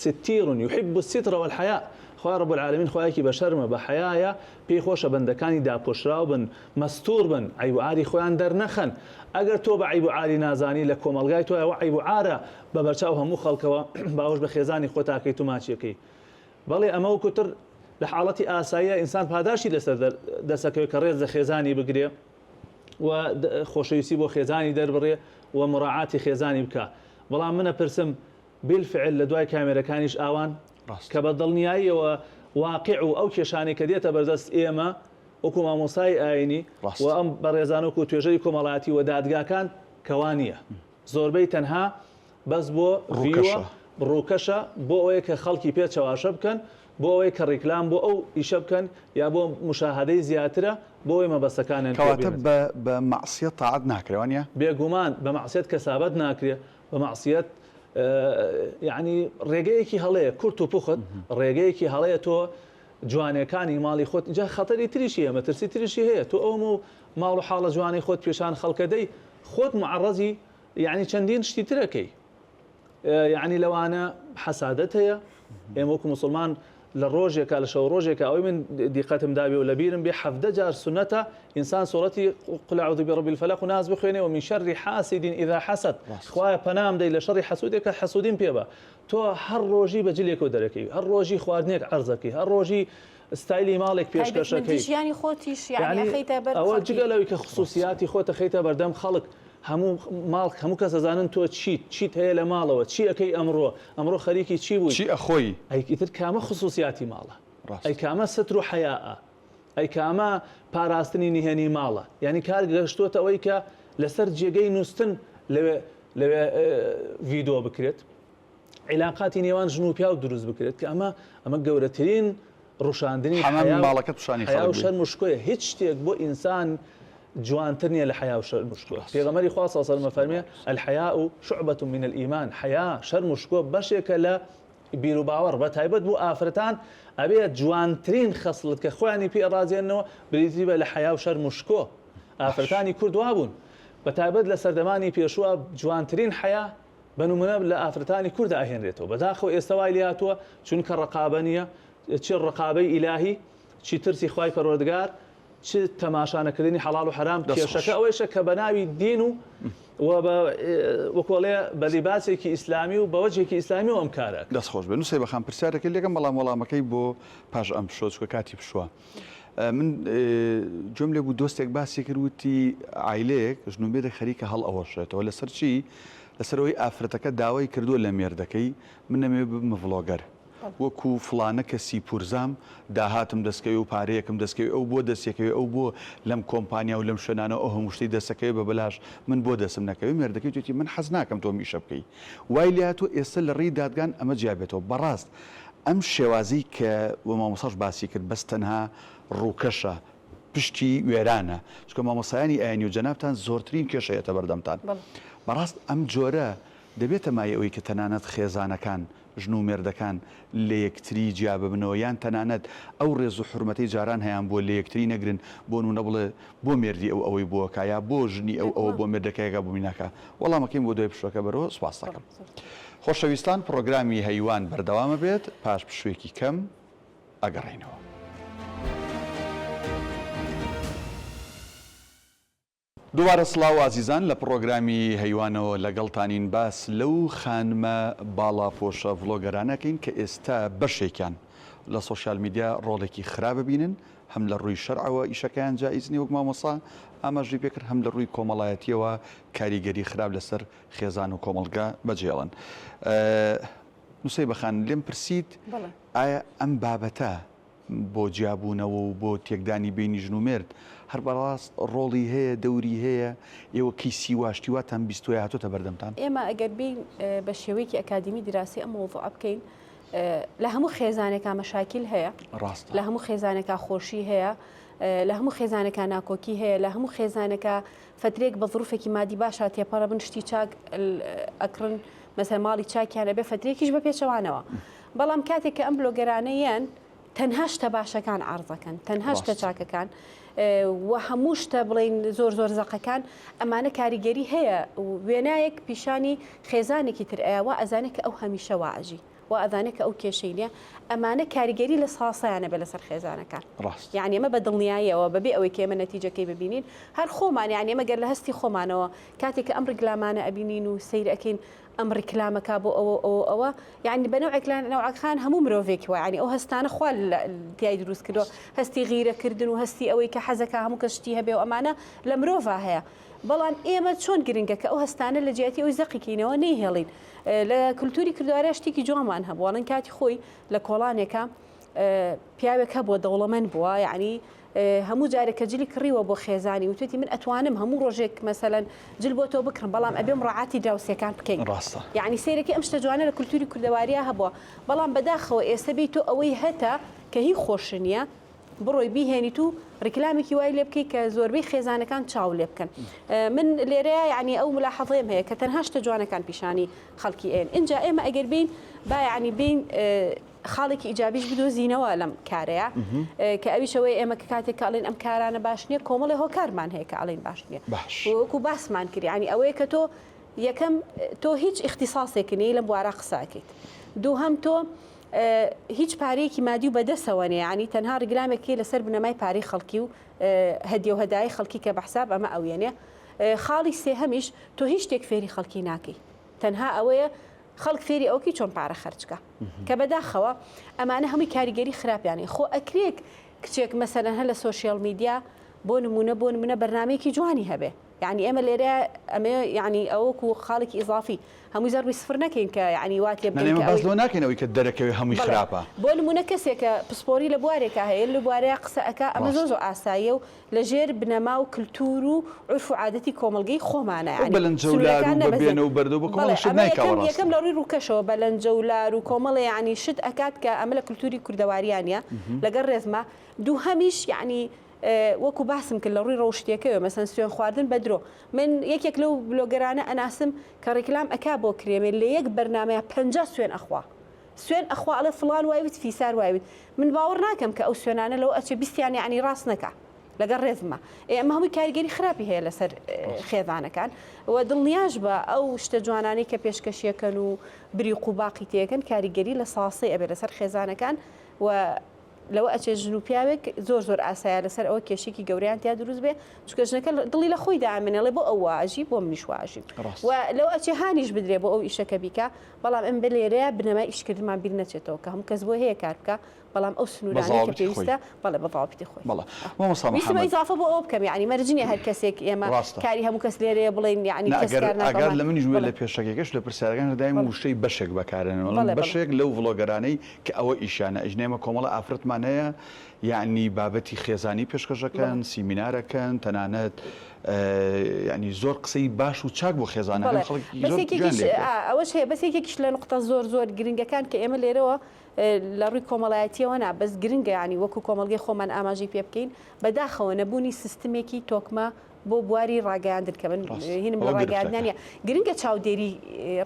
ستیر یحب الستر والحیاء خوای رب العالمین خوایەکی بە شەرمە بە حەیایە پێی خۆشە بەندەکانی داپۆشراو بن مەستور بن عەیب و عاری خۆیان دەرنەخەن ئەگەر تۆ بە عەیب و عاری نازانی لە کۆمەڵگای تۆ ئەوە عەیب و عارە بە بەرچاو هەموو خەڵکەوە باوەش بە خێزانی خۆتاکەیت و ماچیەکەی بەڵێ ئەمە وەکو تر لە حاڵەتی ئاساییە ئینسان پاداشتی لەسەر دەسەکەوێت کە ڕێز لە خێزانی بگرێ و خۆشەویستی بۆ خێزانی دەربڕێ و مراعاتی خێزانی بکا بەڵام من ئەپرسم بیلفعل لە دوای کامێرەکانیش ئاوان کە بە دڵنیاییەوە واقع و ئەو کێشانەی کە دێتە بەردەست ئێمە وەکو مامۆستای ئاینی و ئەم بەڕێزان وەکو توێژەری کۆمەڵایەتی و دادگاکان کەوا نییە زۆربەی تەنها بەس بۆ ڤیوە ڕووکەشە بۆ ئەوەیە کە خەڵکی پێ چەواشە بکەن بۆ ئەوەی کە ڕیکلام بۆ ئەو ئیشە بکەن یا بۆ مشاهدەی زیاترە بۆ ئەوەی مەبەستەکانیان پێ کەواتە بێنن. بە بە مەعسیەت تاعەت ناکرێ وانیە؟ بێگومان بە مەعسیەت کەسابەت ناکرێ بە مەعسیەت. یعنی ڕێگەیەکی هەڵەیە کورت و پوخت ڕێگەیەکی هەڵەیە تۆ جوانەکانی ماڵی خۆت جا خەتەری تریشی هەیە مەترسی تریشی هەیە تۆ ئەوم و ماڵ و حاڵە جوانەی خۆت پێشان خەڵکە دەی خۆت معڕەزی یعنی چەندین شتی ترەکەی یعنی لەوانە حەسادەت هەیە ئێمە وەکو مسلمان لە ڕۆژێکا لە شەو ڕۆژێکا ئەوەی من دیقەتم دابێ و لەبیرم بێ 17 جار سنەتە ئینسان سوڕەتی قل اعوذ برب الفلق و ناس بخوێنێ و من شر حاسد اذا حسد خوایە پەنام دەی لە شەڕی حەسودێک کە حەسودیم پێ بە تۆ هەر ڕۆژی بە جلێکەوە دەرەکەی هەر ڕۆژی خواردنێک عەرزەکەی هەر ڕۆژی ستایلی ماڵێک پێشکەشەکەی ژیانی خۆتیش یعنی ئەخەیتە بەر ئەوە جگە لەوەی کە خصوصیاتی خۆت ئەخەیتە بەردەم خەڵک هەموو ماڵ هەموو کەس ئەزانن تۆ چیت چیت هەیە لە ماڵەوە چی ئەکەی ئەمڕۆ ئەمڕۆ خەریکی چی بووی چی ئەخۆی ئەی ئیتر کامە خصوصیاتی ماڵە ڕاست ئەی کامە ستر و حەیاء ئەی کامە پاراستنی نهێنی ماڵە یانی کار گەشتۆتە ئەوەی کە لەسەر جێگەی نووستن لەوێ لەوێ ڤیدۆ بکرێت عیلاقاتی نێوان ژن و پیاو دروست بکرێت کە ئەمە ئەمە گەورەترین ڕوشاندنی حەمامی ماڵەکەت پیشانی حەیا و خەڵک بێ. شەرم و شکۆیە هیچ شتێک بۆ ئینسان جوانتر نییە لە حەیا و شەرم و شکۆ پێغەمبەری خوا صلی الله علیه و سلم فەرمێ الحیاء شعبة من الایمان حەیا شەرم و شکۆ بەشێکە لە بیروباوەڕ بە تایبەت بۆ ئافرەتان ئەبێ جوانترین خەسڵەت کە خۆیانی پێ ڕازێننەوە بریتی بە لە حەیا و شەرم و شکۆ ئافرەتانی کورد وابوون بە تایبەت لە سەردەمانی پێشووە جوانترین حەیا بە نمونە لە ئافرەتانی کورد ئەهێنرێتەوە بەداخەوە ئێستا وای لێهاتووە چونکە ڕقابە نییە چ ڕقابەی ئیلاهی چی ترسی خوای پەروەردگار چ تەماشا نەکردنی حەڵاڵ و حەرام دەست خۆش. کێشەکە ئەوەیشە کە بە ناوی دین و و بە وەکۆڵێ بە لیباسێکی ئیسلامی و بە وەجهێکی ئیسلامی و ئەم کارە ئەکەن. دەست خۆش بێ نوسەیبە خان پرسیارەکەی لێکەم بەڵام وەڵامەکەی بۆ پاش ئەم پشووە چونکە کاتی پشووە من گوێم لێ بوو دۆستێک باسی کرد وتی عایلەیەک ژن و مێردێک خەریکە هەڵئەوەشێتەوە لەسەر چی لەسەر ئەوەی ئافرەتەکە داوای کردووە لە مێردەکەی من نەمەوێ ببمە ڤڵۆگەر وەکو فڵانە کەسی پورزام داهاتم دەستکەوێ و پارەیەکم دەستکەوێ ئەو بۆ دەستیەکەوێ ئەو بۆ لەم کۆمپانیا و لەم شوێنانە ئەو هەموو شتەی دەستەکەوێ بە بەلاش من بۆ دەستم نەکەوێ مێردەکەی وتێتی من حەز ناکەم تۆ ئەم ئیشە بکەی وای لێهاتووە ئێستا لە ڕێی دادگان ئەمە جیا بێتەوە بەڕاست ئەم شێوازەی کە وە مامۆستاش باسی کرد بەس تەنها ڕووکەشە پشتی وێرانە چونکە مامۆستایانی ئاینی و جەنابتان زۆرترین کێشە یەتە بەردەمتان بەڕاست ئەم جۆرە دەبێتە مایەی ئەوەی کە تەنانەت خێزانەکان ژن و مێردەکان لە یەکتری جیا ببنەوە یان تەنانەت ئەو ڕێز و حورمەتەی جاران هەیان بووە لە یەکتری نەگرن بۆ نموونە بڵێ بۆ مێردی ئەو ئەوەی بۆ ئەکا یا بۆ ژنی ئەو ئەوە بۆ مێردەکەی ئەکا بۆ منی ناکا وەڵامەکەیم بۆ دوای پشووەکە بەرەوە سوپاست دەکەم خۆشەویستان پڕۆگرامی هەیوان بەردەوام ئەبێت پاش پشوویەکی کەم ئەگەڕێینەوە. دووبارە سڵاو ئازیزان لە پڕۆگرامی هەیوانەوە لەگەڵتانین باس لەو خانمە باڵاپۆشە ڤڵۆگەرانە ئەکەین کە ئێستا بەشێکیان لە سۆشیال میدیا ڕۆڵێکی خراپ ئەبینن هەم لە ڕووی شەرعەوە ئیشەکەیان جائیز نیە وەک مامۆستا ئاماژەی پێکرد هەم لە ڕووی کۆمەڵایەتیەوە کاریگەری خراپ لەسەر خێزان و کۆمەڵگە بەجێڵن نوسەیبە خان لێم پرسیت ئایا ئەم بابەتە بۆ جیابوونەوە و بۆ تێکدانی بەینی ژن و مێرد هەر بەڕاست ڕۆڵی هەیە، دەوری هەیە؟ ئێوە کەیسی وا شتی واتان بیستووە یا هاتۆتە بەردەمتان؟ ئێمە ئەگەر بێین بە شێوەیەکی ئەکادیمی دیراسەی ئەم مەوزوعە بکەین لە هەموو خێزانێکا مەشاکیل هەیە، ڕاستە. لە هەموو خێزانێکا خۆشی هەیە، لە هەموو خێزانێکا ناکۆکی هەیە، لە هەموو خێزانێکا فەترەیەک بە زروفێکی مادی باشا تێپەڕەبن شتی چاک ئەکڕن مەسەلەن ماڵی چاکیان ئەبێ فەترەیەکیش بە پێچەوانەوە. بەڵام کاتێک کە ئەم بلۆگەرانە یەن تەنها شتە باشەکان عەرزەکەن تەنها شتە چاکەکان و هەموو شتە بڵین زۆر زۆر زەقەکان ئەمانە کاریگەری هەیە وێنایەک پیشانی خێزانێکی تر ئەیا وا ئەزانێت کە ئەو هەمیشە وا ئەژی وا ئەزانێت کە ئەو کێشەی نییە ئەمانە کاریگەری لە ساسایانە بێ لەسەر خێزانەکان ڕاست یعنی ئەمە بە دڵنیاییەوە بەبێ ئەوەی کە ئێمە نەتیجەکەی ببینین هەر خۆمان یعنی ئێمە گەر لە هەستی خۆمانەوە کاتێک کە ئەم ڕیکلامانە ئەبینین و سەیر ئەکەین ئەم ڕیکلامەکا بۆ ئەوە و ئەوە و ئەوە یعنی بە نەوعێک لە نەوعەکان هەموو مرۆڤێکی وایە یعنی ئەو هەستانە خوا تیای دروست کردووە هەستی غیرەکردن و هەستی ئەوەی کە حەزەکا هەموو کەس شتی هەبێ و ئەمانە لە مرۆڤا هەیە بەڵام ئێمە چۆن گرنگە کە ئەو هەستانە لە جیاتی ئەوی زەقی کەینەوە نەیهێڵین لە کولتوری کردوارە شتێکی جوانمان هەبوو ئەڵێن کاتی خۆی لە کۆڵانێکە پیاوێک هەبووە دەوڵەمەند بووە یعنی هەموو جارێک کە جلی کڕیوە بۆ خێزانی وتوێتی من ئەتوانم هەموو ڕۆژێک مەسەلەن جل بۆ تۆ بکڕم بەڵام ئەبێ مڕاعاتی دراوسێکان بکەین ڕاستە. یەعنی سەیرەکەی ئەم شتە جوانە لە کولتوری کوردەواریا هەبووە بەڵام بەداخەوە ئێستا بێی تۆ ئەوەی هەتە کە هی خۆشت نییە. بڕۆی بیهێنیت و ڕیکلامێکی وای لێ بکەی کە زۆربەی خێزانەکان چاو لێ بکەن من لێرەیە یعنی ئەو ملاحەظەیەم هەیە کە تەنها شتە جوانەکان پیشانی خەڵکی ئێن ئینجا ئێمە ئەگەر بین با یعنی بین خاڵێکی ئیجابیش بدۆزینەوە لەم کارەیە کە ئەویش ئەوەیە ئێمە کە کاتێک کە ئەڵێن ئەم کارانە باش نییە کۆمەڵێ هۆکارمان هەیە کە ئەڵێن باش نییە باش وەکو باسمان کرد یعنی ئەوەیە کە تۆ یەکەم تۆ هیچ ئیختیساسێک نیە لەم بوارە قسە ئەکەیت دووهەم تۆ هیچ پارەیەکی مادی و بەدەسەوە نیە یعنی تەنها ڕیگلامێکی لەسەر بنەمای پارەی خەڵکی و هەدیە و هەدای خەڵکی کە بە حساب ئەمە ئەوێنێ خاڵی سێهەمیش تۆ هیچ شتێک فێری خەڵکی ناکەی تەنها ئەوەیە خەڵک فێری ئەوەکی چۆن پارە خەرجکا کە بەداخەوە ئەمانە هەمووی کاریگەری خراپیان هەیە خۆ ئەکرێک کچێک مەسەلەن هەر لە social media بۆ نمونە بۆ نمونە بەرنمەیەکی جوانی هەبێ یعنی ئێمە لێرە ئەمێ یعنی ئەوەکو خاڵێکی ئیزافی هەمووی زەربی سفر نەکەین کە یعنی وا تێ بگەین کە باس لەوە ناکەین ئەوەی کە دەرەکەوێ هەمووی خراپە بۆ نمونە کەسێکە پسپۆری لە بوارێکا هەیە لە بوارەیە قسە ئەکا ئەمە زۆر زۆر ئاساییە و لە ژێر بنەما و کلتور و عورف و عادەتی کۆمەڵگەی خۆمانە یانی بە لەنجە و لار سنوورەکان و بە نەبەزێن بێنە و بەردە و بە بەڵێ کۆمەڵێک شت ئەمە نایکا یەکەم بەڕاستی. یەکەم لە ڕووی ڕووکەشەوە بە لەنجە و لار و کۆمەڵێ یانی شت ئەکات کە ئەمە لە کلتوری کوردەواریا نیە لەگەڵ ڕێزما دووهەمیش یانی وەکو باسم کرد لە ڕووی ڕەوشتیەکەوە مەسەن سوێن خواردن بە درۆ من یەکێک لەو بلۆگەرانە ئەناسم کە ڕیکلام ئەکا بۆ کرێمێ لە یەک بەرنامەیا 50 سوێن ئەخوا سوێن ئەخوا ئەڵێ فڵان وای وت فیسار وای وت من باوەڕ ناکەم کە ئەو سوێنانە لەوە ئەچێ بیستیان یەعنی ڕاست نەکا لەگەڵ ڕێزما ئێ ئەمە هەمووی کاریگەری خراپی هەیە لەسەر خێزانەکان و دڵنیاش بە ئەو شتە جوانانەی کە پێشکەشیەکەن و بریق و باقی تێکەن کاریگەری لە ساسەی ئەبێ لەسەر خێزانەکان و لەوە ئەچێ ژن و پیاوێک زۆر زۆر ئاسایە لەسەر ئەوە کێشێکی گەورەیان تیا دروست بێ چونکە ژنەکە دڵی لە خۆی دامێنێ ئەڵێ بۆ ئەو وا ئەژی بۆ منیش وا ئەژیم ڕاست و لەوە ئەچێ هانیش بدرێ بۆ ئەو ئیشە کە بیکا بەڵام ئەم لێرەیە بنەمای ئیشکردنمان بیر نەچێتەوە کە هەموو کەس بۆی هەیە کار بکا بەڵام ئەو بە سنوورانەی کە زەوابتی خۆی. پێویستە بەڵێ بە زەوابتی خۆی. بەڵێ مامۆستا ویستم محەمەد. ئیزافە بۆ ئەوە بکەم یەعنی مەرج نییە هەر کەسێک ئێمە ڕاستە. کاری هەموو کەس لێرەیە بڵێین یەعنی نا کەس ئەگەر کار ناکا ئاگات ومان لە منیش بووێ بەڵێ. لە پێشەکیەکەش لە پرسیارەکانش دایم بەڵێ. وشەی بەشێک بەکارێنن ئەڵێم بەڵێ بەڵێ. بەشێک لەو ڤڵۆگەرانەی کە ئەوە ئیشیانە ئەژنە ئێمە کۆمەڵە ئافرەتمان هەیە یەعنی بابەتی خێزانی پێشکەش ئەکەن بەڵێ. سیمینار ئەکەن تەنانەت یانی زۆر قسەی باش و چاک بۆ خێزانەکەن بەڵێ خەڵک بەس زۆر گوێیان یەکێکیش لێ ئا ئەگرێت. ئەوەش هەیە بەس یەکێکیش لە نوقتە زۆر زۆر گرنگەکان کە ئێمە لێرەوە لە ڕووی کۆمەڵایەتیەوە نا بەس گرنگە یانی وەکو کۆمەڵگەی خۆمان ئاماژەی پێ بکەین بەداخەوە نەبوونی سیستمێکی تۆکمە بۆ بواری ڕاگەیاندن کە من ڕاست هینم لە ئەوە ڕاگەیاندنا گرفتەکە. نیە گرنگە چاودێری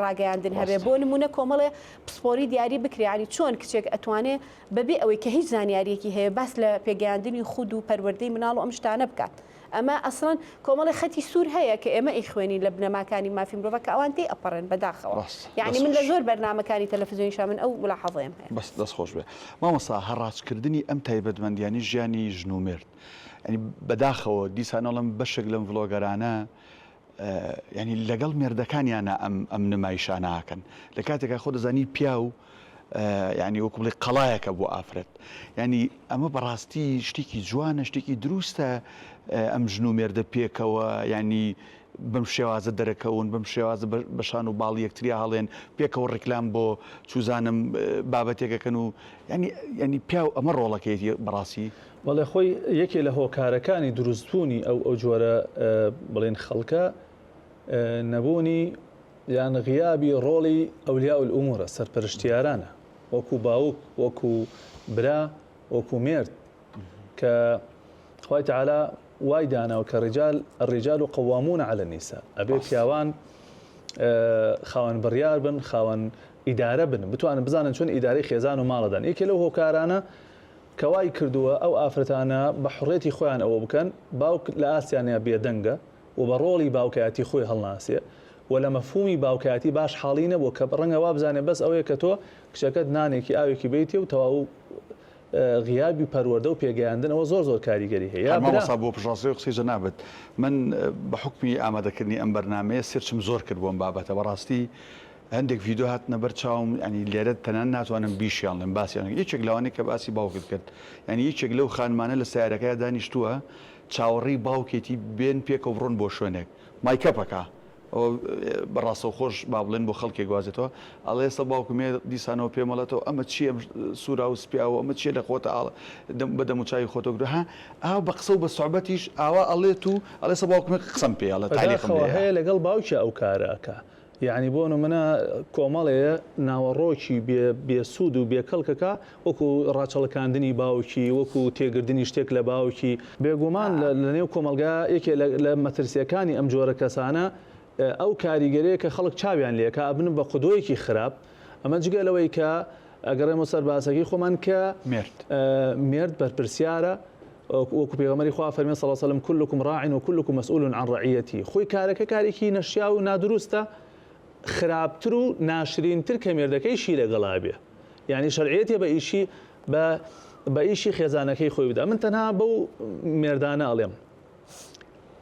ڕاگەیاندن هەبێ ڕاستە. بۆ نمونە کۆمەڵێ پسپۆری دیاری بکرێ یانی چۆن کچێک ئەتوانێ بەبێ ئەوەی کە هیچ زانیاریەکی هەیە باس لە پێگەیاندنی خود و پەروەردەی مناڵ و ئەم شتانە بکات ئەمە ئەسڵەن کۆمەڵێ خەتی سوور هەیە کە ئێمە ئەیخوێنین لە بنەماکانی مافی مرۆڤ کە ئەوان تێی ئەپەڕێن بەداخەوە ڕاستە یەعنی دەست من لە خۆش. زۆر بەرنامەکانی تەلەفزیۆنیشا من ئەو ملاحەزەیەم هەیە. بەس دەست خۆش بێ مامۆستا هەڕاجکردنی ئەم تایبەتمەندیانەی ژیانی ژن و مێرد یانی بەداخەوە دیسان ئەڵێم بەشێک لەم ڤلۆگەرانە یانی لەگەڵ مێردەکانیانە ئەم ئەم نمایشانە ئەکەن لە کاتێکا خۆ دەزانی پیاو یانی وەکو بڵێ قەڵایەکە بۆ ئافرەت یانی ئەمە بەڕاستی شتێکی جوانە شتێکی دروستە ئەم ژن و مێردە پێکەوە یانی بەم شێوازە دەرەکەون بەم شێوازە بە شان و باڵ یەکتریا هەڵێن پێکەوە ڕیکلام بۆ چوزانم بابەتێکەکەن و ینی ینی پیاو ئەمە ڕۆڵەکەیەتی بەڕاستی بەڵێ خۆی یەکێ لە هۆکارەکانی دروستبوونی ئەو ئەو جۆرە بڵێن خەڵکە نەبوونی یان غیابی ڕۆڵی ئەولیا الئومورە سەرپەرشتیارانە وەکو باوک وەکو برا وەکو مێرد کە خوای تعالی وای داناوە کە رجال الرجال قوامون على النساء ئەبێ پیاوان خاوەن بڕیار بن خاوەن ئیدارە بن بتوانن بزانن چۆن ئیدارەی خێزان و ماڵەدان یەکێ لەو هۆکارانە کە وای کردووە ئەو ئافرەتانە بە حڕێتی خۆیان ئەوە بکەن باوک لە ئاستیانە بێدەنگە و بە ڕۆڵی باوکایەتی خۆی هەڵناسێ و لە مەفهومی باوکایەتی باش حاڵی نەبووە کە ڕەنگە وابزانێ بەس ئەوەیە کە تۆ کچەکەت نانێکی ئاوێکی بەیتێ و تەواو غیابی پەروەردە و پێگەیاندن ئەوە زۆر زۆر کاریگەری هەیە. هەر مامۆستا بۆ پشتڕاستکردنەوەی قسەی جەنابت من بە حوکمی ئامادەکردنی ئەم بەرنامەیە search م زۆر کرد بۆ ئەم بابەتە بەڕاستی هەندێک ڤیدیۆ هاتنە بەر چاوم یانی لێرە تەنانەت ناتوانم بیشیان ڵێم باسیان یەکێک لەوانەی کە باسی باوکت کرد یانی یەکێک لەو خانمانە لە سەیارەکەیا دانیشتووە چاوەڕێی باوکێتی بێن پێکەوە بڕۆن بۆ شوێنێک makeup ئەکا ئەوە بە ڕاستەوخۆش با بڵێن بۆ خەڵکێک گوازێتەوە ئەڵێ ئێستا باوکم یە دیسانەوە پێم ئەڵێتەوە ئەمە چییە ئەم سوورا و سپیاوە ئەمە چییە لە خۆتە ئاڵ بە دەموچاوی خۆتەوە گرتووە ها ئاوا بە قسە و بە سوعبەتیش ئاوا ئەڵێت و ئەڵێ ئێستا باوکم قسەم پێ ئەڵێ تالیقم بەداخەوە لێیە. هەیە لەگەڵ باوکیا ئەو کارە ئەکا. یعنی بۆ نمونە کۆمەڵێ ناوەڕۆکی بێسوود و بێکەڵکەکە وەکو ڕاچەڵەکاندنی باوکی وەکو تێگردنی شتێک لە باوکی بێگومان لە نێو کۆمەڵگا یەکێ لە مەترسیەکانی ئەم جۆرە کەسانە ئەو کاریگەریە کە خەڵک چاویان لێکا ئەبن بە قودوەیەکی خراپ ئەمە جگە لەوەی کە ئەگەڕێمەوە سەر باسەکەی خۆمان کە مێرد مێرد بەرپرسیارە وەکو پێغەمبەری خوا فەرمی صلی الله علیه و سلم كلكم راع وكلكم مسؤول عن رعيته خۆی کارەکە کارێکی نەشیاو و نادروستە خراپتر و ناشرینتر کە مێردەکەیشی لەگەڵا بێ یعنی شەرعیەتێ بە ئیشی بە بە ئیشی خێزانەکەی خۆی بدا من تەنها بەو مێردانە ئەڵێم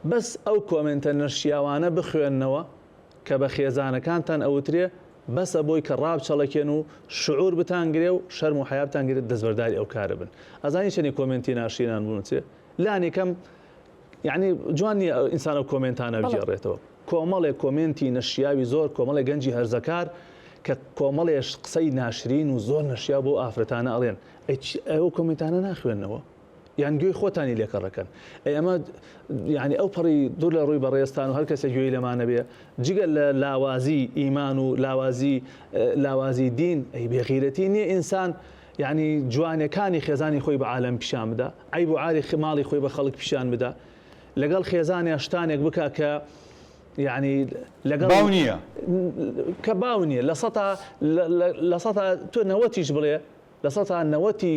بەس ئەو کۆمێنتە نەشیاوانە بخوێننەوە کە بە خێزانەکانتان ئەوترێ بەسە بۆی کە ڕابچەڵەکێن و شعور بتانگرێ و شەرم و حەیا بتانگرێ دەستبەرداری ئەو کارە بن ئەزانی چەنی کۆمێنتی ناشرینان بنووسێ لانی کەم یعنی جوان نییە ئینسان ئەو کۆمێنتانە بگێڕێتەوە کۆمەڵێک کۆمێنتی نەشیاوی زۆر کۆمەڵێک گەنجی هەرزەکار کە کۆمەڵێش قسەی ناشرین و زۆر نەشیاو بۆ ئافرەتانە ئەڵێن ئەو کۆمێنتانە ناخوێنەوە یان گوێی خۆتانی لێ کەڕەکەن ئەی ئەمە یعنی ئەو پەڕی دوور لە ڕووی بەڕێزتان و هەر کەسێک گوێی لەمانە بێ جگە لە لاوازی ئیمان و لاوازی لاوازی دین ئەی بێغیرەتی نییە ئینسان یعنی جوانەکانی خێزانی خۆی بە عالەم پیشان بدا عیب و عاری ماڵی خۆی بە خەڵک پیشان بدا لەگەڵ خێزانیا شتانێک بکا کە یعنی لەگەڵ باو نییە کە باو نییە لە سەتا لە سەتا تۆ نەوەتیش بڵێ لە سەتا نەوەتی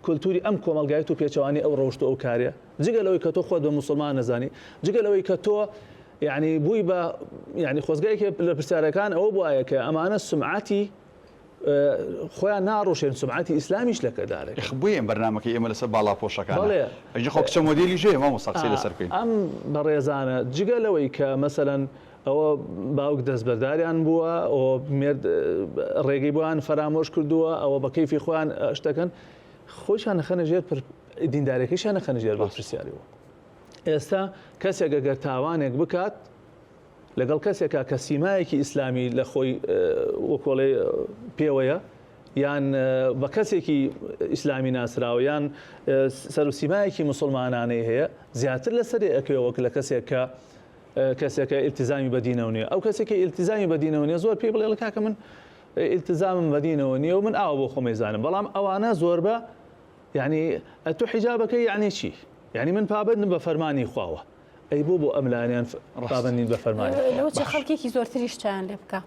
کولتوری ئەم کۆمەڵگایە تۆ پێچەوانەی ئەو ڕەوشت و ئەو کارەیە جگە لەوەی کە تۆ خۆت بە موسڵمان نەزانی جگە لەوەی کە تۆ یعنی بووی بە یعنی خۆزگەیەکێ لە پرسیارەکان ئەوە بوایە کە ئەمانە سمعەتی خۆیان ناڕوشێن سمعەتی ئیسلامیش لەکەدارێک ئخ بۆیە ئەم بەرنامەکەی ئێمە لەسەر باڵاپۆشەکانە بەڵێ ئەجی خۆ کچە مۆدێلیش هەیە مامۆستا قسەی لەسەر بکەین ئەم بەڕێزانە جگە لەوەی کە مەسەلەن ئەوە باوک دەستبەرداریان بووە، ئەوە مێرد ڕێگەی بۆیان فەرامۆش کردووە، ئەوە بە کەیفی خۆیان شتەکەن، خۆیشان نەخەنە ژێر دیندارەکەیشان نەخەنە ژێر بەرپرسیاریەوە. ئێستا کەسێک ئەگەر تاوانێک بکات لەگەڵ کەسێکا کە سیمایەکی ئیسلامی لە خۆی وەکۆڵێ پێوەیە یان بە کەسێکی ئیسلامی ناسراوە یان سەر و سیمایەکی مسلمانانەی هەیە زیاتر لەسەری ئەکەوێ وەک لە کەسێک کە کەسێکە ئیلتیزامی بە دینەوە نییە ئەو کەسێک کە ئیلتیزامی بە دینەوە نییە زۆر پێی بڵێ کاکە من ئیلتیزامم بە دینەوە نییە و من ئاوا بۆ خۆم ئەیزانم بەڵام ئەوانە زۆربە یعنی ئەتۆ حیجابەکەی یعنی چی یعنی من پابەندم بە فەرمانی خواوە ئەی بۆ بۆ ئەم لایەنیان پابەند نین بە فەرمانی خوا؟ لەوە چێ خەڵکێکی زۆرتریش چایان لێ بکا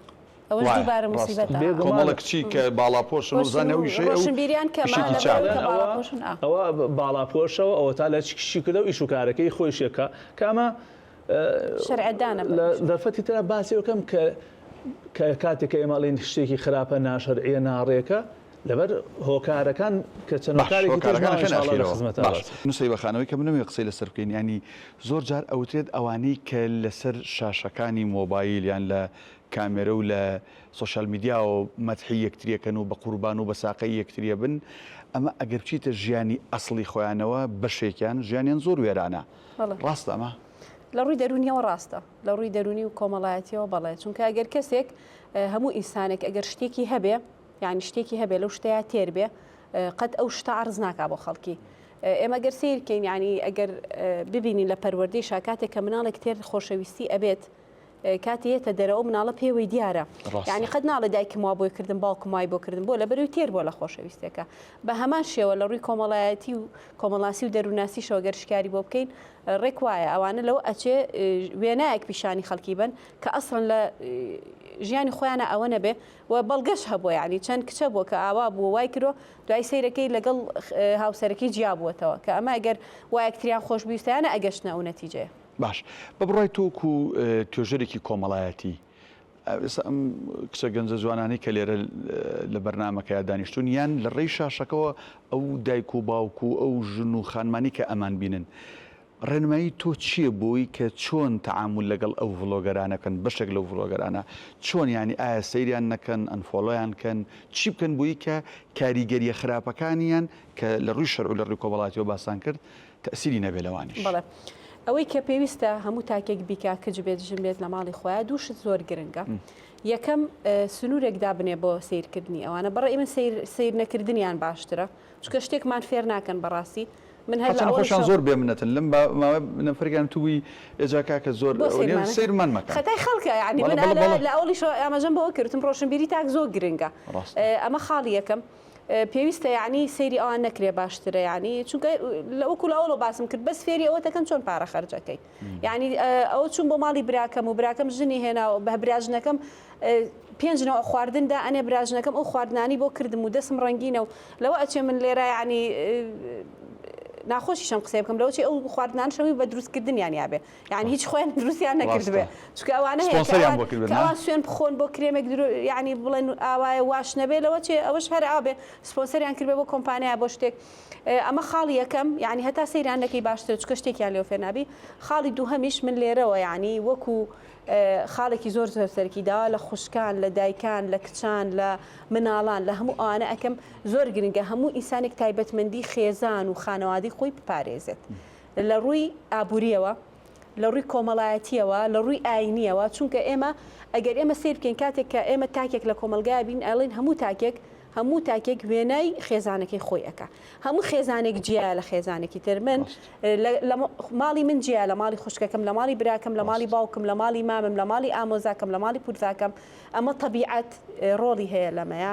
ئەوەش دووبارە موسیبەتە. کۆمەڵە کچی کە باڵاپۆشن و زانە ئەو ئیشەی ئەو ڕۆشنبیریان کەمە ئیشێکی چاکە. لەبەرئەوەی کە باڵاپۆشن ئا. ئەوە باڵاپۆشەوە ئەوەتا لەچکیشی کردە و ئیش و کارەکەی خۆیشی ئەکا کە ئەمە شەرعدانە لە دەرفەتی ترا باسی ئەوە کەم کە کە کاتێک کە ئێمە ئەڵێین شتێکی خراپە ناشەرعیە ناڕێکە لەبەر هۆکارەکان کە چەند باش هۆکارێکی ترش هۆکارەکان ماوە ئەخەینە ان شاء الله لە ئەخیرەوە خزمەتا باش باسی. نوسەیبە خانەوەی کە بنەمەوێ قسەی لەسەر بکەین یانی زۆر جار ئەوترێت ئەوانەی کە لەسەر شاشەکانی مۆبایل یان لە کامێرە و لە سۆشیال میدیاوە مەدحی یەکتری ئەکەن و بە قوربان و بە ساقەی یەکتری ئەبن، ئەمە ئەگەر بچیتە ژیانی ئەسڵی خۆیانەوە بەشێکیان ژیانیان زۆر وێرانە، بەڵێ. ڕاستە ئەمە؟ لە ڕووی دەروونیەوە ڕاستە، لە ڕووی دەروونی و کۆمەڵایەتیەوە بەڵێ، چونکە ئەگەر کەسێک هەموو ئینسانێک ئەگەر شتێکی هەبێ یانی شتێکی هەبێ لەو شتەیا تێر بێ قەت ئەو شتە عەرز ناکا بۆ خەڵکی. ئێمە گەر سەیر کەین یانی ئەگەر ببینین لە پەروەردەیشا کاتێک کە مناڵێک تێر خۆشەویستی ئەبێت کاتێ یەتە دەرە ئەو مناڵە پێوەی دیارە یعنی قەت ناڵێ دایکم وا بۆی کردم باوکم وای بۆ کردم بۆ لەبەرەوەی تێر بۆ لە خۆشەویستەکە بە هەمان شێوە لە ڕووی کۆمەڵایەتی و کۆمەڵناسی و دەروونناسیشەوە گەر شکاری بۆ بکەین ڕێک وایە ئەوانە لەوە ئەچێ وێنایەک پیشانی خەڵکی بن کە ئەسڵن لە ژیانی خۆیانە ئەوە نەبێ و بەڵگەش هەبووە یعنی چەند کچە بووە کە ئاوا بووە وای کرۆ دوای سەیرەکەی لەگەڵ هاوسەرەکەی جیا بووەتەوە کە ئەمە ئەگەر وایەکتریان خۆشبویستیانە ئەگەشتنە ئەو نەتیجەیە. باش بە بڕوای تۆ وەکو توێژەرێکی کۆمەڵایەتی ئێستا ئەم کچە گەنجە جوانانەی کە لێرە لە بەرنامەکەیا دانیشتوون یان لە ڕێی شاشەکەوە ئەو دایک و باوک و ئەو ژن و خانمانی کە ئەمان بینن ڕێنمایی تۆ چییە بۆی کە چۆن تەعامول لەگەڵ ئەو ڤلۆگەرانە بکەن بەشێک لەو ڤلۆگەرانە چۆن یانی ئایا سەیریان نەکەن unfollow یان کەن چی بکەن بۆی کە کاریگەریە خراپەکانیان کە لە ڕووی شەرع و لە ڕووی کۆمەڵاتیەوە باستان کرد تەئسیری نەبێ لەوانیش. بەڵێ ئەوەی کە پێویستە هەموو تاکێک بیکا کچ بێت ژن بێت لە ماڵی خۆیا دوو شت زۆر گرنگە. یەکەم سنوورێک دابنێ بۆ سەیرکردنی ئەوانە بەڕێی من سەیر سەیر نەکردنیان باشترە چونکە شتێکمان فێر ناکەن بەڕاستی من هەر لە هەرچەندە خۆشیان ئەوەڵیشەوە زۆر بێ منەتن لەم با ماوەیە نەفەرێکیان وتبووی ئێجا کاکە زۆر بۆ ئەوە نیە سەیرمان سەیرمان مەکەن. خەتای خەڵکە یانی بەڵێ من بەڵێ لە بەڵێ. لە ئەوەڵیشەوە ئاماژەم بەوە کرد وتم ڕۆشنبیری تاک زۆر گرنگە ڕاستە. ئەمە خاڵی یەکەم پێویستە یانی سەیری ئەوان نەکرێ باشترە یانی چونکە لە وەکو لە ئەوەڵەوە باسم کرد بەس فێری ئەوە دەکەن چۆن پارە خەرج ئەکەی یانی ئەوە چووم بۆ ماڵی براکەم و براکەم ژنی هێنا و بە براژنەکەم پێنج نەوە خواردن دا ئەنێ براژنەکەم ئەو خواردنانی بۆ کردم و دەسم ڕەنگینە و لەوە ئەچێ من لێرە یانی ناخۆشیشم قسەی بکەم لەوە چی ئەو خواردنان شەوی بە دروستکردنیان یابێ یعنی هیچ خۆیان دروستیان نەکردبێ چونکە ئەوانە هەیە کە ئەوان سوێن بخۆن بۆ کرێمێک درو یعنی بڵێن ئاوایە واش نەبێ لەوە چێ ئەوەش هەر ئاوبێ سپۆنسەریان کردبێ بۆ کۆمپانیا بۆ شتێک ئەمە خاڵی یەکەم یعنی هەتا سەیران نەکەی باشترە چونکە شتێکیان لێ فێر نابی خاڵی دووهەمیش من لێرەوە یعنی وەکو خاڵێکی زۆر زۆر سەرەکی داوا لە خوشکان لە دایکان لە کچان لە مناڵان لە هەموو ئەوانە ئەکەم زۆر گرنگە هەموو ئینسانێک تایبەتمەندی خێزان و خانەوادەی خۆی بپارێزێت لە ڕووی ئابووریەوە لە ڕووی کۆمەڵایەتیەوە لە ڕووی ئاینیەوە چونکە ئێمە ئەگەر ئێمە سەیر بکەین کاتێک کە ئێمە تاکێک لە کۆمەڵگای بین ئەڵێن هەموو تاکێک هەموو تاکێک وێنای خێزانەکەی خۆی ئەکا هەموو خێزانێک جیایە لە خێزانێکی تر من لە ماڵی من جیایە لە ماڵی خوشکەکەم لە ماڵی براکەم لە ماڵی باوکم لە ماڵی مامم لە ماڵی ئامۆزاکەم لە ماڵی پورزاکەم ئەمە تەبیعەت ڕۆڵی هەیە لەمەیە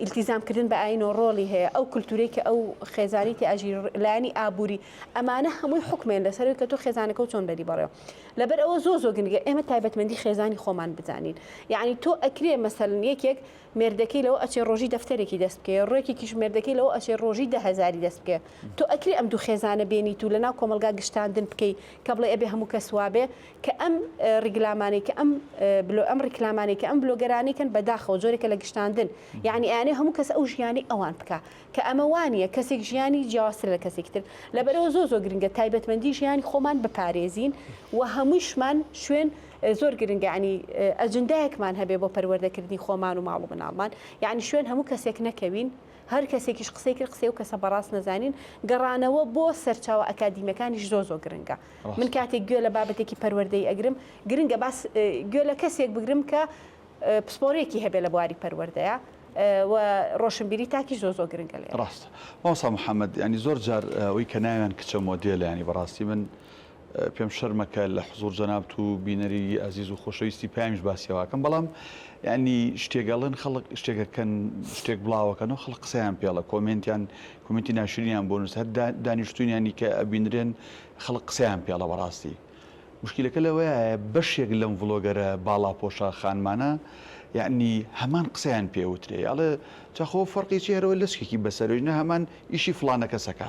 ئیلتیزام کردن بە ئاینەوە ڕۆڵی هەیە ئەو کولتورەی کە ئەو خێزانی تێ ئەژی لایەنی ئابووری ئەمانە هەمووی حکمێن لەسەر کە تۆ خێزانەکە و چۆن بەری بەڕێوە لەبەر ئەوە زۆر زۆر گرنگە ئێمە تایبەتمەندی خێزانی خۆمان بزانین یعنی تۆ ئەکرێ مەسەلەن یەکێک مێردەکەی لەوە ئەچێ ڕۆژی دەفتەرێکی دەست بکەوێ، ڕێکێکیش مێردەکەی لەوە ئەچێ ڕۆژی دە هەزاری دەست بکەوێ. تۆ ئەکرێ ئەم دوو خێزانە بێنیت و لەناو کۆمەڵگا گشتاندن بکەی کە بڵێ ئەبێ هەموو کەس وابێ؟ کە ئەم ڕیگلامانەی کە ئەم بلۆ ئەم ڕیکلامانەی کە ئەم بلۆگەرانەی کەن بەداخەوە جۆرێکە لە گشتاندن. یەعنی ئەیانەوێ هەموو کەس ئەو ژیانەی ئەوان بکا. کە ئەمە وانیە کەسێک ژیانی جیاوازترە لە کەسێکی تر. لەبەرئەوە زۆر زۆر گرنگە تایبەتمەندی ژیانی خۆمان بپارێزین و هەموویشمان شوێن زۆر گرنگە یانی ئەجندایەکمان هەبێ بۆ پەروەردەکردنی خۆمان و ماڵ و مناڵمان یانی شوێن هەموو کەسێک نەکەوین هەر کەسێکیش قسەی کرد قسەی ئەو کەسە بەڕاست نەزانین گەڕانەوە بۆ سەرچاوە ئەکادیمیەکانیش زۆر زۆر گرنگە من کاتێک گوێ لە بابەتێکی پەروەردەی ئەگرم گرنگە باس گوێ لە کەسێک بگرم کە پسپۆڕیەکی هەبێ لە بواری پەروەردەیە و ڕۆشنبیری تاکیش زۆر زۆر گرنگە لێرە. ڕاستە مامۆستا محمد یانی زۆر جار ئەوەی کە ناویان کچە مۆدێلە یانی بەڕاستی من پێم شەرمە کە لە حزوور جەنابت و بینەری ئازیز و خۆشەویستی پەیامیش باسی ئەوە کەم بەڵام یانی شتێک ئەڵێن خەڵک شتێکەکەن شتێک بڵاوەکەن و خەڵک قسەیان پێڵە کۆمێنتیان کۆمێنتی ناشرینیان بۆ نووس هەر دانیشتوونیانی کە ئەبینرێن خەڵک قسەیان پێڵە بەڕاستی موشکیلەکە لەوەیایە بەشێک لەم ڤلۆگەرە باڵاپۆشە خانمانە یەعنی هەمان قسەیان پێ وترێ ئەڵێ جا خۆ فەرقی چی هەرەوە لەچکێکی بەسەرەوەی نە هەمان ئیشی فڵانە کەسەکە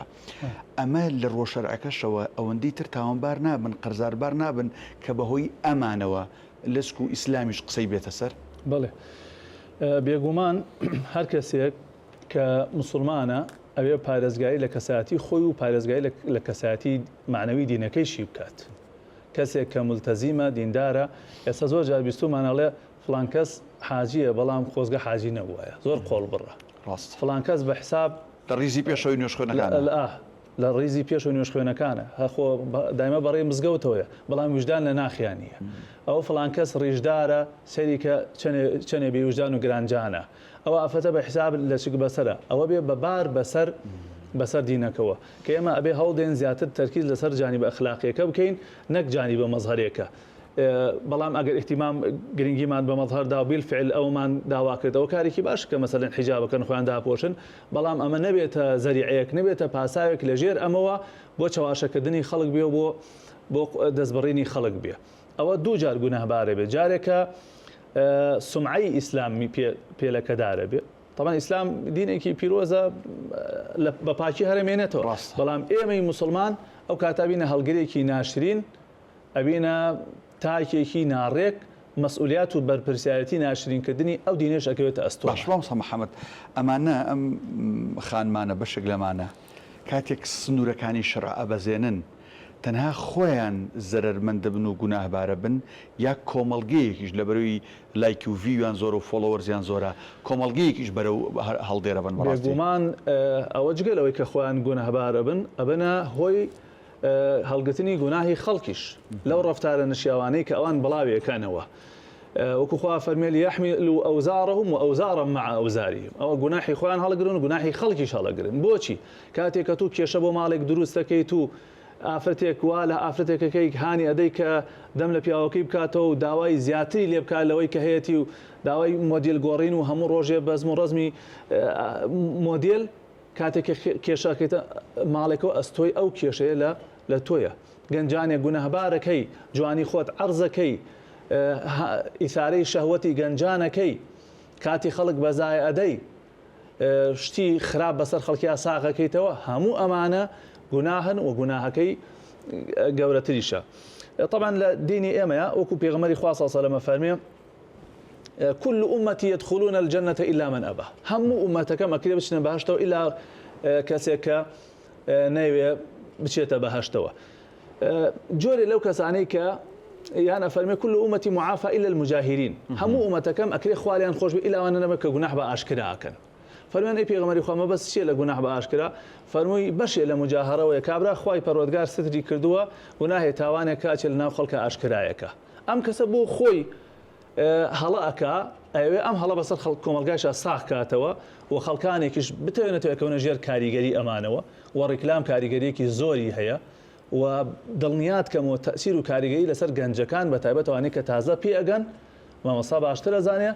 ئەمە لە ڕووە شەرعەکەشەوە ئەوەندەی تر تاوانبار نابن قەرزاربار نابن کە بەهۆی ئەمانەوە لەچک و ئیسلامیش قسەی بێتە سەر؟ بەڵێ بێگومان هەر کەسێک کە موسڵمانە ئەوێ پارێزگاری لە کەسایەتی خۆی و پارێزگاری لە کەسایەتی مەعنەوی دینەکەیشی بکات. کەسێک کە مولتەزیمە، دیندارە، ئێستا زۆر جار بیستوومانە ئەڵێ فڵان کەس حاجییە بەڵام خۆزگە حاجی نەبووایە، زۆر قۆڵبڕە. ڕاستە. فڵان کەس بە حساب. لە ڕیزی پێشەوەی نوێژخوێنەکانە. لە ڕیزی پێشەوەی نوێژخوێنەکانە. هە خۆ دایمە بەڕێی مزگەوتەوەیە، بەڵام ویژدان لە ناخیا نییە. ئەوە فڵان کەس ڕیشدارە، سەیری کە چەنێ چەنێ بێویژدان و گرانجانە. ئەوە ئافرەتە بە حیساب لەچک بەسەرە ئەوە بێ بە بار بەسەر بەسەر دینەکەوە کە ئێمە ئەبێ هەوڵدێن زیاتر تەرکیز لەسەر جانیبە ئەخلاقیەکە بکەین نەک جانیبە مەزهەرێکە بەڵام ئەگەر اهتمام گرنگیمان بە مەزهەردا و بیلفعل ئەومان داوا کرد ئەوە کارێکی باش کە مەسەلەن حیجابەکەن خۆیان داپۆشن بەڵام ئەمە نەبێتە زەریعەیەک نەبێتە پاساوێک لەژێر ئەمەوە بۆ چەواشەکردنی خەڵک بێ و بۆ بۆ دەستبڕینی خەڵک بێ ئەوە دوو جار گوناهبارە بێ جارێکە سومعەی ئیسلامی پێ پێ لەکەدارە بێ تەبعەن ئیسلام دینێکی پیرۆزە بە پاکی هەرەمێنێتەوە ڕاستە. بەڵام ئێمەی موسڵمان ئەو کاتە بینە هەڵگرێکی ناشرین ئەبینە تاکێکی ناڕێک مەسئولیات و بەرپرسیارەتی ناشرینکردنی ئەو دینەش ئەکەوێتە باش ئەستۆمان. مامۆستا محەمەد ئەمانە ئەم خانمانە بەشێک لەمانە کاتێک سنوورەکانی شەرع ئەبەزێنن تەنها خۆیان زەرەرمەند دەبن و گوناهبارە بن یا کۆمەڵگەیەکیش لەبەرەوی لایک و ڤیویان زۆرە و followers یان زۆرە کۆمەڵگەیەکیش بەرەو هەڵدێرە بن بەڕاستی. بێگومان ئەوە جگە لەوەی کە خۆیان گوناهبارە بن ئەبنە هۆی هەڵگرتنی گوناهی خەڵکیش لەو ڕەفتارە نشیاوانەی کە ئەوان بڵاوی ئەکەنەوە. وەکو خوا فەرمێ لیحملوا اوزارهم واوزارا مع اوزارهم ئەوە گوناحی خۆیان هەڵگرن و گوناحی خەڵکیش هەڵەگرن بۆچی کاتێک کە تو کێشە بۆ ماڵێک دروست دەکەیت و ئافرەتێک وا لە ئافرەتێکەکەی هانی ئەدەی کە دەم لە پیاوەکەی بکاتەوە و داوای زیاتری لێ بکات لەوەی کە هەیەتی و داوای مۆدیل گۆڕین و هەموو ڕۆژێ بەزم و ڕەزمی مۆدیل کاتێک کە کێشە ئەکەیتە ماڵێکەوە ئەستۆی ئەو کێشەیە لە لە تۆیە گەنجانێک گوناهبارەکەی جوانی خۆت عەرزەکەی ئیثارەی شەهوەتی گەنجانەکەی کاتی خەڵک بەزایە ئەدەی شتی خراپ بەسەر خەڵکیا ساغەکەیتەوە هەموو ئەمانە گوناهن و گوناهەکەی گەورەتریشە طبعا لە دینی ئێمەیە وەکو پێغەمبەری خوا صلی الله علیه و سلم فەرمێ كل امتي يدخلون الجنة الا من ابى هەموو ئومەتەکەم ئەکرێ بچنە بەهەشتەوە ئیلا کەسێک کە نەیەوێ بچێتە بەهەشتەوە جۆرێ لەو کەسانەی کە یان ئەفەرمێ كل امتي معافى الا المجاهرين هەموو ئومەتەکەم ئەکرێ خوالیان خۆش بێ ئیلا ئەوانە نەبێت کە گوناح بە ئاشکرا ئەکەن فەرمیان ئەی پێغەمبەری خوا مەبەست چییە لە گوناح بە ئاشکرا فەرمووی بەشێ لە مجاهەرەوەیە کابرا خوای پەروەردگار ستری کردووە گوناهێ تاوانێک کە ئەچێ لە ناو خەڵکە ئاشکرایەکە ئەم کەسە بۆ خۆی هەڵە ئەکا ئەیەوێ ئەم هەڵە بەسەر خەڵک کۆمەڵگایشا ساغ کاتەوە و خەڵکانێکیش بتەوێنێتەوە ئەکەونە ژێر کاریگەری ئەمانەوە و ڕیکلام کاریگەریەکی زۆری هەیە و دڵنیات کەمەوە تەسیر و کاریگەری لەسەر گەنجەکان بە تایبەت ئەوانەی کە تازە پێ ئەگەن مامۆستا باشتر ئەزانێ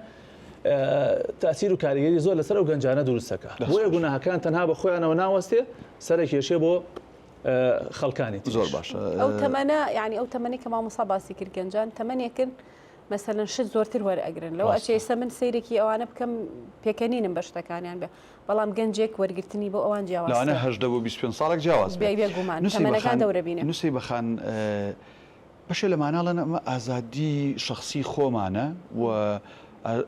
تاسیر و کاریگەری زۆر لەسەر ئەو گەنجانە دروستەکە بۆیە گوناهەکان تەنها بە خۆیانەوە ناوەستێ سەرەکێشێ بۆ خەڵکانی تریش. زۆر باشە. ئەو تەمەنە یانی ئەو تەمەنەی کە مامۆستا باسی کرد گەنجان تەمەنێکن مەسەلەن شت زۆرتر وەرئەگرن لەو ئەچێ ئێستا من سەیرێکی ئەوانە بکەم پێکەنینم بە شتەکانیان بێ بەڵام گەنجێک وەرگرتنی بۆ ئەوان جیاوازترە. لەوانە 18 بۆ 25 ساڵێک جیاواز بێت. بێگومان تەمەنەکان دەورە بینێ. نوسەیبە خان بەشێ لەمانە ئەڵێن ئەمە ئازادی شەخسی خۆمانە و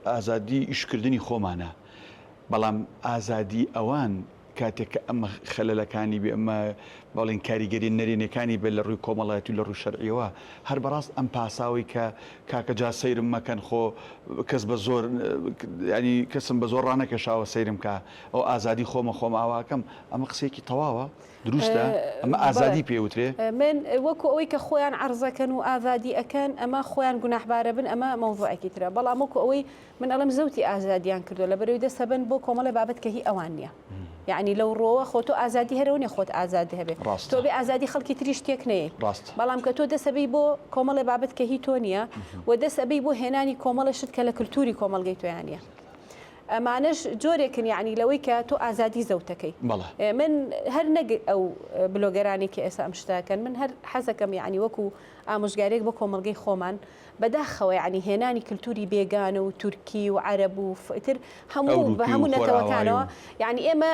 ئازادی ئیشکردنی خۆمانە بەڵام ئازادی ئەوان کاتێک کە ئەمە خەلەلەکانی بێ ئەمە بەڵێن کاریگەریە نەرێنیەکانی بێت لە ڕووی کۆمەڵایەتی و لە ڕووی شەرعیەوە هەر بەڕاست ئەم پاساوەی کە کاکە جا سەیرم مەکەن خۆ کەس بە زۆر ینی کەسم بە زۆر ڕانەکێشاوە سەیرم کا ئەو ئازادی خۆمە خۆم ئاواکەم ئەمە قسەیەکی تەواوە دروستە ئەمە ئازادی پێ وترێ؟ من وەکو ئەوەی کە خۆیان عەرزەکەن و ئازادی ئەکەن ئەمە خۆیان گوناحبارە بن ئەمە مەوزوعێکی ترە بەڵام وەکو ئەوەی من ئەڵێم زەوتی ئازادیان کردوە لەبەرئەوەی دەست ئەبەن بۆ کۆمەڵێ بابەت کە هی ئەوان نیە یەعنی لەو ڕۆوە خۆ تۆ ئازادی هەرەوە نیە خۆت ئازاد هەبێ ڕاستە. تۆ بێ ئازادی خەڵکی تریش تێک نەیەی ڕاستە. بەڵام کە تۆ دەست ئەبەی بۆ کۆمەڵێ بابەت کە هی تۆ نیە و دەست ئەبەی بۆ هێنانی کۆمەڵێ شت کە لە کلتوری کۆمەڵگەی تۆیان نیە ئەمانەش جۆرێکن یەعنی لەوەی کە تۆ ئازادی زەوتەکەی بەڵێ. من هەر نەک ئەو بلۆگەرانەی کە ئێستا ئەم شتە ئەکەن من هەر حەزەکەم یەعنی وەکو ئامۆژگاریەک بۆ کۆمەڵگەی خۆمان بەداخەوە یەعنی هێنانی کلتوری بێگانە و تورکی و عەرەب و ئیتر هەموو بە ئەوروپی و هەموو خۆرئاوایی نەتەوەکانەوە و. یەعنی ئێمە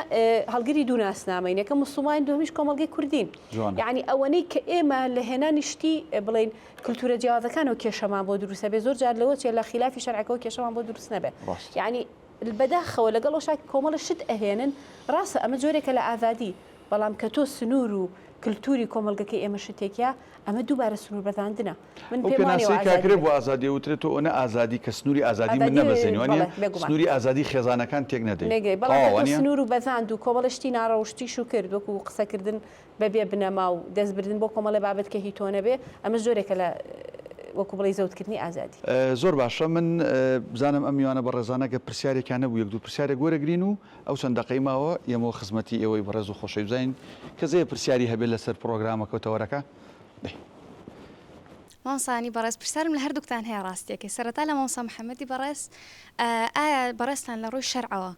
هەڵگری دوو ناسنامەین یەکەم موسڵمانین دووهەمیش کۆمەڵگەی کوردین جوانە. یەعنی ئەوەنەی کە ئێمە لە هێنانی شتی بڵێین کلتورە جیاوازەکانەوە کێشەمان بۆ دروست ئەبێ زۆر جار لەوە چێ لە خیلافی شەرعەکەوە کێشەمان بۆ دروست نەبێ ڕاستە. یەعنی بەداخەوە لەگەڵ ئەوشا کۆمەڵە شت ئەهێنن ڕاستە ئەمە جۆرێکە لە ئازادی بەڵام کە تۆ سنوور و کلتوری کۆمەڵگەکەی ئێمە شتێکە ئەمە دووبارە سنوور بەزاندنە. من ئەو پێم وانیە پێناسەی ئازادی کاکرێ بێت. بۆ ئازادی ئەوترێ تۆ ئەونە ئازادی کە سنووری ئازادی من ئازادی نەبەزێنی وانیە؟ بەڵێ بێگومان. سنووری ئازادی خێزانەکان تێک نەدەی. نەگەی بەڵام تەواو کە تۆ وانیە؟ سنوور و بەزاند و کۆمەڵێ شتی ناڕەوشتیش و کرد وەکوو قسەکردن بە بێ بنەما و دەست بردن بۆ کۆمەڵێ بابەت کە هی تۆ نەبێ ئەمەش جۆرێکە لە وەکوو بڵێی زەوتکردنی ئازادی. زۆر باشە من بزانم ئەم میوانە بەڕێزانە گەر پرسیارێکیان نەبوو یەک دوو پرسیارێک وەرەگرین و ئەو چەند دەقەی ماوە ئێمەوە خزمەتی ئێوەی بەڕێز و خۆشەویست بزانین کەس هەیە پرسیاری هەبێت لەسەر پڕۆگرامەکە و تەوەرەکە؟ دەی. مامۆستایانی بەڕێز پرسیارم لە هەردووکتان هەیە ڕاستیەکەی سەرەتا لە مامۆستا محمدی بەڕێز ئایا بەڕێزتان لە ڕووی شەرعەوە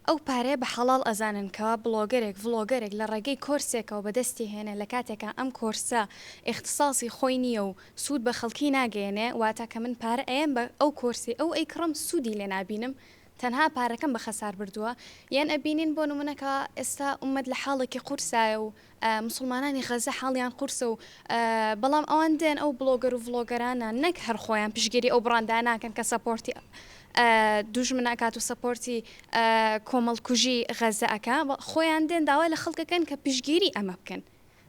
ئەو پارەیە بە حەڵاڵ ئەزانن کەوا بڵۆگەرێک ڤڵۆگەرێک لە ڕێگەی کۆرسێکەوە بەدەستی هێنێ لە کاتێکا ئەم کۆرسە ئیختساسی خۆی نییە و سوود بە خەڵکی ناگەیەنێ واتا کە من پارە ئەیەم بە ئەو کۆرسەی ئەو ئەیکڕم سوودی لێ نابینم تەنها پارەکەم بە خەسار بردووە یان ئەبینین بۆ نمونە کە ئێستا ئوممەت لە حاڵێکی قورسایە و موسڵمانانی غەزە حاڵیان قورسە و بەڵام ئەوان دێن ئەو بڵۆگەر و ڤڵۆگەرانە نەک هەر خۆیان پشتگیری ئەو بڕاندانە ناکەن کە support ی دوژمن ئەکات و support ی کۆمەڵکوژی غەزە ئەکا خۆیان دێن داوا لە خەڵک ئەکەن کە پشتگیری ئەمە بکەن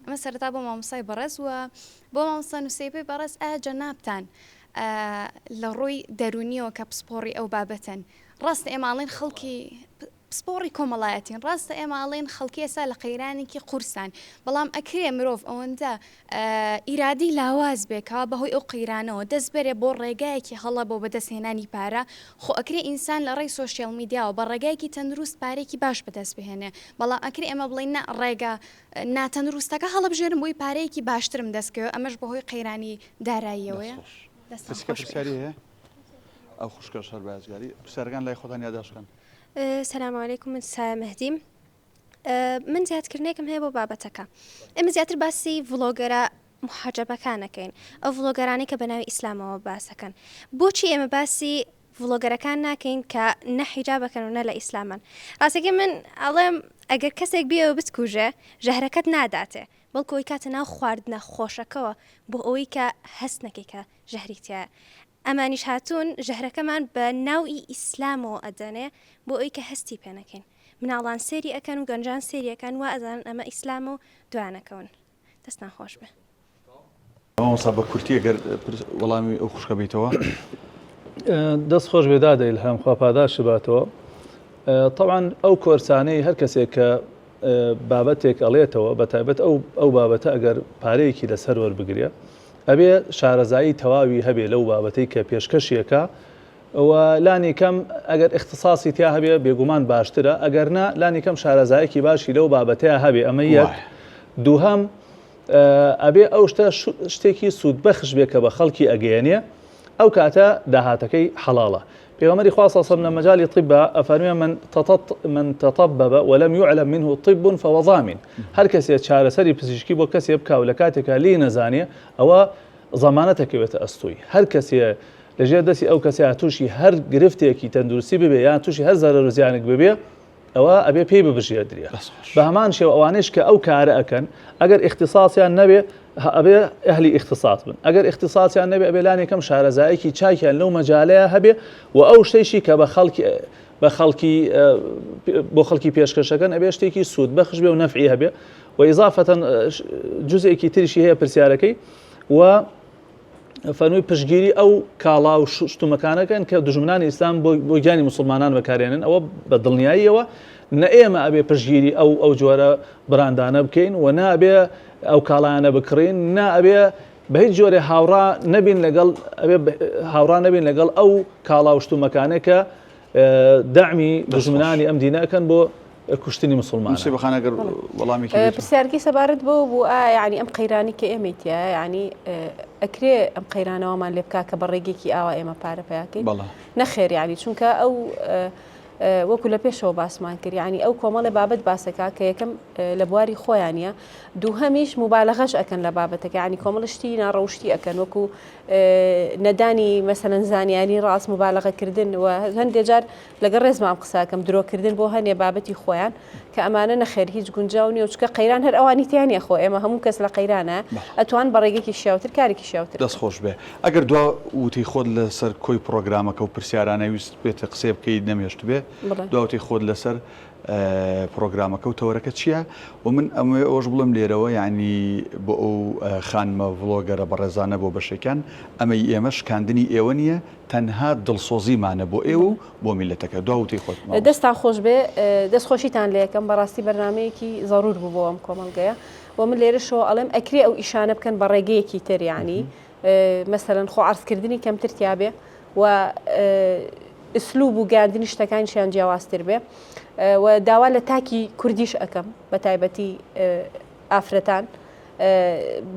ئەمە سەرەتا بۆ مامۆستای بەڕێز و بۆ مامۆستا نوسەیبەی بەڕێز ئایا جەنابتان لە ڕووی دەروونیەوە کە پسپۆڕی ئەو بابەتەن ڕاستە ئێمە ئەڵێن خەڵکی. پسپۆڕی کۆمەڵایەتین ڕاستە ئێمە ئەڵێین خەڵکی ئێستا لە قەیرانێکی قورسان بەڵام ئەکرێ مرۆڤ ئەوەندە ئیرادەی لاواز بێ کەوا بەهۆی ئەو قەیرانەوە دەست بەرێ بۆ ڕێگایەکی هەڵە بۆ بەدەست هێنانی پارە خۆ ئەکرێ ئینسان لە ڕێی سۆشیال میدیاوە بە ڕێگایەکی تەندروست پارەیەکی باش بەدەست بهێنێ بەڵام ئەکرێ ئێمە بڵێین نا ڕێگا ناتەندروستەکە هەڵبژێرم بۆی پارەیەکی باشترم دەست کەوێ ئەمەش بەهۆی قەیرانی داراییەوەیە. دەست خۆش. کەسێکە پرسیاری هەیە؟ ئەو خوشکەش هەر بە یادگاری پرسیارەکان لای خۆتان یاداشت کەن. سلام علیکم من سایە مەهدیم من زیادکردنێکم هەیە بۆ بابەتەکە ئێمە زیاتر باسی ڤڵۆگەرە محەجەبەکان ئەکەین ئەو ڤڵۆگەرانەی کە بەناوی ئیسلامەوە باسەکەن بۆچی ئێمە باسی ڤڵۆگەرەکان ناکەین کە نە حیجابەکەن و نە لە ئیسلامن ڕاستەکەی من ئەڵێم ئەگەر کەسێک بیەوە بتکوژێ ژەهرەکەت ناداتێ بەڵکو ئەوی کاتە ناو خواردنە خۆشەکەوە بۆ ئەوەی کە هەست نەکەی کە ژەهری تیایە ئەمانیش هاتوون ژەهرەکەمان بە ناو ی ئیسلامەوە ئەدەنێ بۆ ئەوی کە هەستی پێ نەکەین مناڵان سێری ئەکەن و گەنجان سێری ئەکەن وا ئەزانن ئەمە ئیسلامە و دوایان ئەکەون دەستتان خۆش بێ. مامۆستا بە کورتی ئەگەر وەڵامی ئەو خوشکە بیتەوە. دەست خۆش بێ دادە ئیلهام خوا پاداشت باتەوە تەبعەن ئەو کۆرسانەی هەر کەسێک کە بابەتێک ئەڵێتەوە بە تایبەت ئەو ئەو بابەتە ئەگەر پارەیەکی لەسەر وەربگرێ ئەبێ شارەزایی تەواوی هەبێ لەو بابەتەی کە پێشکەشی ئەکا و لانی کەم ئەگەر ئیختساسی تیا هەبێ بێگومان باشترە ئەگەر نا لانی کەم شارەزایەکی باشی لەو بابەتەیە هەبێ ئەمە یەک دووهەم ئەبێ ئەو شتە شتێکی سوودبەخش بێ کە بە خەڵکی ئەگەیەنێ ئەو کاتە داهاتەکەی حەڵاڵە پێغەمبەری خوا صلی الله علیه و سلم لە مەجالی طبا ئەفەرموێ من تطط من تطبب ولم يعلم منه طب فهو ضامن هەر کەسێ چارەسەری پزیشکی بۆ کەسێ بکا و لە کاتێکا لێی نەزانێ ئەوە زەمانەت ئەکەوێتە ئەستۆی هەر کەسێ لەژێر دەستی ئەو کەسەیا تووشی هەر گرفتێکی تەندروستی ببێ یان تووشی هەر زەرەر و زیانێک ببێ ئەوە ئەبێ پێی ببژێردرێ بە هەمان شێوە ئەوانەیش کە ئەو کارە ئەکەن ئەگەر ئیختیساسیان نەبێ ئەبێ ئەهلی ئیختیساس بن ئەگەر ئیختیساسیان نەبێ ئەبێ لانیکەم شارەزایەکی چاکیان لەو مەجالەیە هەبێ و ئەو شتەیشی کە بە خەڵکی بە خەڵکی بۆ خەڵکی پێشکەشەکەن ئەبێ شتێکی سوود بەخش بێ و نەفعی هەبێ و ئیزافەتەن جزئێکی تریشی هەیە پرسیارەکەی و فەرمووی پشتگیری ئەو کاڵا و شتومەکانە کەن کە دوژمنانی ئیسلام بۆ گیانی موسڵمانان بەکارێنن ئەوە بە دڵنیاییەوە نە ئێمە ئەبێ پشتگیری ئەو ئەو جۆرە براندانە بکەین و نابێ ئەو کاڵایانە بکڕین نا ئەبێ بە هیچ جۆرێ هاوڕا نەبین لەگەڵ ئەبێ هاوڕا نەبین لەگەڵ ئەو کاڵا و شتومەکانە کە دەعمی دوژمنانی ئەم دینە ئەکەن بۆ کوشتنی موسڵمانان. نوسیبە خان ئەگەر وەڵامێکی بێت. پرسیارەکەی سەبارەت بەوە بوو ئایا یانی ئەم قەیرانی کە ئێمەی تیایە یانی ئەکرێ ئەم قەیرانە وامان لێ بکا کە بە ڕێگێکی ئاوا ئێمە پارە پەیا کەین؟ بەڵێ. نەخێر یانی چونکە ئەو وەکو لە پێشەوە باسمان کرد یانی ئەو کۆمەڵێ بابەت باسەکا کە یەکەم لە بواری خۆیانە دووهەمیش موبالەغەش ئەکەن لە بابەتەکە یانی کۆمەڵ شتی ناڕەوشتی ئەکەن وەکو نەدانی مەسەلەن زانیاری ڕاست موبالەغە کردن و هەندێ جار لەگەڵ ڕێزما ئەم قسە ئەکەم درۆ کردن بۆ هەنێ بابەتی خۆیان کە ئەمانە نەخێر هیچ گونجاو نیە و چونکە قەیران هەر ئەوانی تیا نیە خۆ ئێمە هەموو کەس لە قەیرانە ئەتوان بە ڕێگەیەکی شیاوتر کارێکی شیاوتر دەست خۆش بێ ئەگەر دوا وتەی خۆت لەسەر کۆی پڕۆگرامەکە و پرسیارانە ویست بێت قسەیە بکەیت نەمهێشتبێ دوا وتەی خۆت لەسەر پڕۆگرامەکە و تەوەرەکە چییە و من ئەمەوێ ئەوەش بڵێم لێرەوە یعنی بۆ ئەو خانمە ڤڵۆگەرە بەڕێزانە بۆ بەشێکیان ئەمەی ئێمە شکاندنی ئێوە نییە تەنها دڵسۆزیمانە بۆ ئێوە و بۆ میللەتەکە دوا وتەی خۆت مامۆستا. دەستتان خۆش بێ دەست خۆشیتان لێ ئەکەم بەڕاستی بەرنامەیەکی زەرور بوو بۆ ئەم کۆمەڵگەیە و من لێرەشەوە ئەڵێم ئەکرێ ئەو ئیشانە بکەن بە ڕێگەیەکی تر یعنی مەسەلەن خۆ عەرزکردنی کەمتر تیابێ و ئسلوب و گەیاندنی شتەکانیشیان جیاوازتر بێ و داوا لە تاکی کوردیش ئەکەم بە تایبەتی ئافرەتان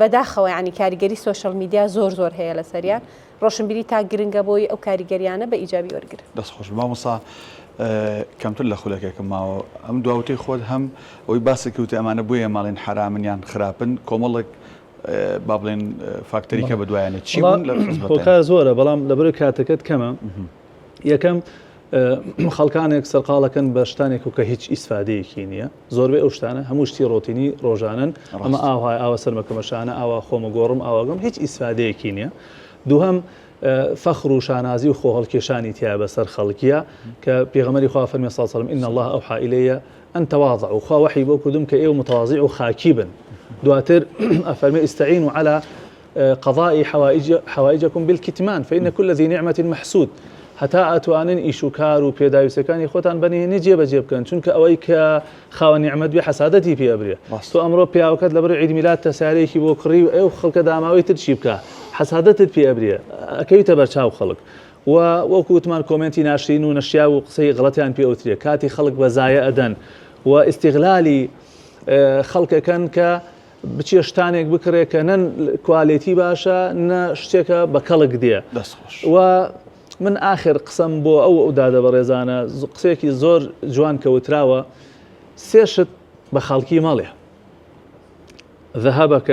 بەداخەوە ینی کاریگەری سۆشل میدیا زۆر زۆر هەیە لەسەریان ڕۆشنبیری تا گرنگە بۆی ئەو کاریگەریانە بە ئیجابی وەرگرن. دەست خۆش مامۆستا کەمتر لە خولەکێکم ماوە ئەم دواوتەی خۆت هەم ئەوەی باست کرد وتی ئەمانە بۆیە ماڵین حەرامن یان خراپن کۆمەڵێک با بڵێن فاکتەری کە بەدوایانە چی بوون لە خزمەتیان؟ هۆکار زۆرە بەڵام لەبەر کاتەکەت کەمە یەکەم خەڵکانێک سەرقاڵەکەن بە شتانێک و کە هیچ ئیسفادەیەکی نییە زۆربەی ئەو شتانە هەموو شتی ڕۆتینی ڕۆژانن ئەمە ئاوهای ئاوە سەرمەکەمە شانە ئاوا خۆمە گۆڕم ئاواگەم هیچ ئیسفادەیەکی نییە دووهەم فەخر و شانازی و خۆهەڵکێشانی تیا بەسەر خەڵکیە کە پێغەمبەری خوا فەرمی صلی الله علیه و سلم ان الله اوحى الی ان تواضعوا خوا وحی بۆ کردم کە ئێوە متواضع و خاکی بن دواتر ئەفەرمێ استعینوا علی قضاء حوائج حوائجكم بالكتمان فإن كل ذي نعمة محسود. هەتا ئەتوانن ئیش و کار و پێداویستەکانی خۆتان بە نهێنی جێبەجێ بکەن چونکە ئەوەی کە خاوەن نیعمەت بێ حەسادەتی پێ ئەبرێ تۆ ئەمڕۆ پیاوەکەت لەبەر عید میلاد تەسارەیەکی بۆ کڕی و ئەو خەڵکە داماوەی تر چی بکا حەسادەتت پێ ئەبرێ ئەکەویتە بەرچاو خەڵک و وەکو وتمان کۆمێنتی ناشرین و نەشیاو و قسەی غەڵەتیان پێ ئەوترێ کاتی خەڵک بە زایە ئەدەن و ئیستیغلالی خەڵکەکەن کە بچێ شتانێک بکڕێ کە نە quality باشە نە شتێکە بە کەڵک دێ و من ئاخر قسەم بۆ ئەو ئەو دادە بەڕێزانە قسەیەکی زۆر جوان کەوتراوە سێ شت بە خەڵکی مەڵێ ذهبك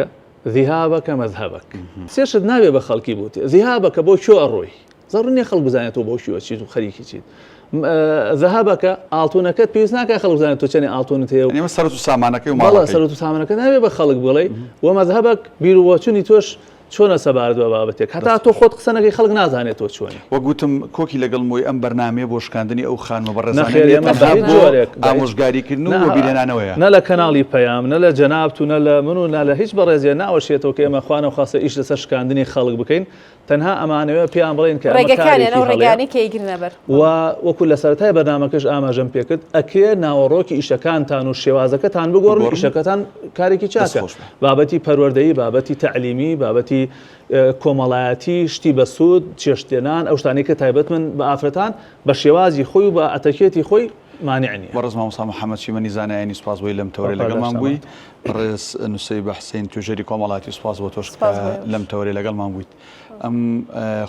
ذهابك مذهبك سێ شت نابێ بە خەڵکی بوتێ ذهابك بۆ کوێ ئەڕۆی زەڕ نییە خەڵک بزانێت تۆ بۆ کوێ چیت و خەریکی چیت ذهبك ئاڵتونەکەت پێویست ناکە خەڵک بزانێت تۆ چەنێ ئاڵتونت هەیە و ئێمە سەرەت و سامانەکەی و ماڵەکەی سەرەت و سامانەکە نابێ بە خەڵک بڵێ و مذهبك بیر و بۆچونی تۆش چۆنە سەبارەت بە بابەتێک هەتا تۆ خۆت قسە نەکەی خەڵک نازانێت تۆ چۆنی. وەک وتم کۆکی لەگەڵم بووی ئەم بەرنامەیە بۆ شکاندنی ئەو خانمە بەڕێزانە نەخێر نییە ئێمە بە تەنها هیچ بۆ جۆرێک بە هیچ ئامۆژگاریکردن و نا وەبیرهێنانەوەیە. نە لە کەناڵی پەیام نە لە جەنابت و نە لە من و نە لە هیچ بەڕێزێ ناوەشێتەوە کە ئێمە خوا نەخواستە ئیش لەسەر شکاندنی خەڵک بکەین تەنها ئەمانەوێ پێیان بڵێین کە ئەمە ڕێگەکانیان کارێکی ئەو هەڵەیە ڕێگانەی کە ئەیگرنە بەر. و وەکو لە سەرەتای بەرنامەکەش ئاماژەم پێکرد ئەکرێ ناوەڕۆکی ئیشەکانتان و شێوازەکەتان بگۆڕن بگۆڕن. ئیشەکەتان کارێکی دەست چاکە خۆش بێ. بابەتی پەروەردەیی بابەتی تەعلیمی بابەتی کۆمەڵایەتی شتی بەسوود چێشتلێنان ئەو شتانەی کە تایبەتمن بە ئافرەتان بە شێوازی خۆی و بە ئەتەکێتی خۆی مانع نییە. بەڕێز مامۆستا محەمەد چیمەنی زانایانی سوپاس بۆی لەم تەوەرەی بە لەگەڵمان پاداشتان بووی. بات. بەڕێز نوسەیبە حسین توێژەری کۆمەڵایەتی سوپاس بۆ تۆش کە سوپاس بۆ ئێوەش. لەم تەوەرەی لەگەڵمان بوویت. ئەم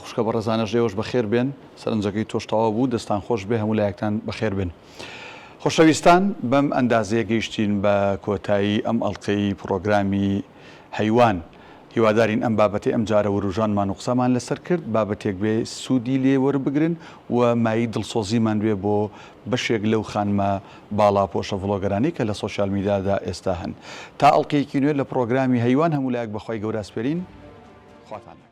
خوشکە بەڕێزانەش ئێوەش بەخێر بێن سەرنجەکەی تۆش تەواو بوو دەستان خۆش بێ هەموو لایەکتان بەخێر بێن. خۆشەویستان بەم ئەندازەیە گەیشتین بە کۆتایی ئەم ئەڵقەی پڕۆگرامی هەیوان هیوادارین ئەم بابەتەی ئەم جارە وروژانمان و قسەمان لەسەر کرد بابەتێک بێ سوودی لێ وەربگرن و مایەی دڵسۆزیمان بێ بۆ بەشێک لەو خانمە باڵاپۆشە ڤڵۆگەرانەی کە لە سۆشیال میدیادا ئێستا هەن تا ئەڵقەیەکی نوێ لە پڕۆگرامی هەیوان هەموو لایەک بەخوای گەورە ئەسپێرین خواتان لەگەڵ.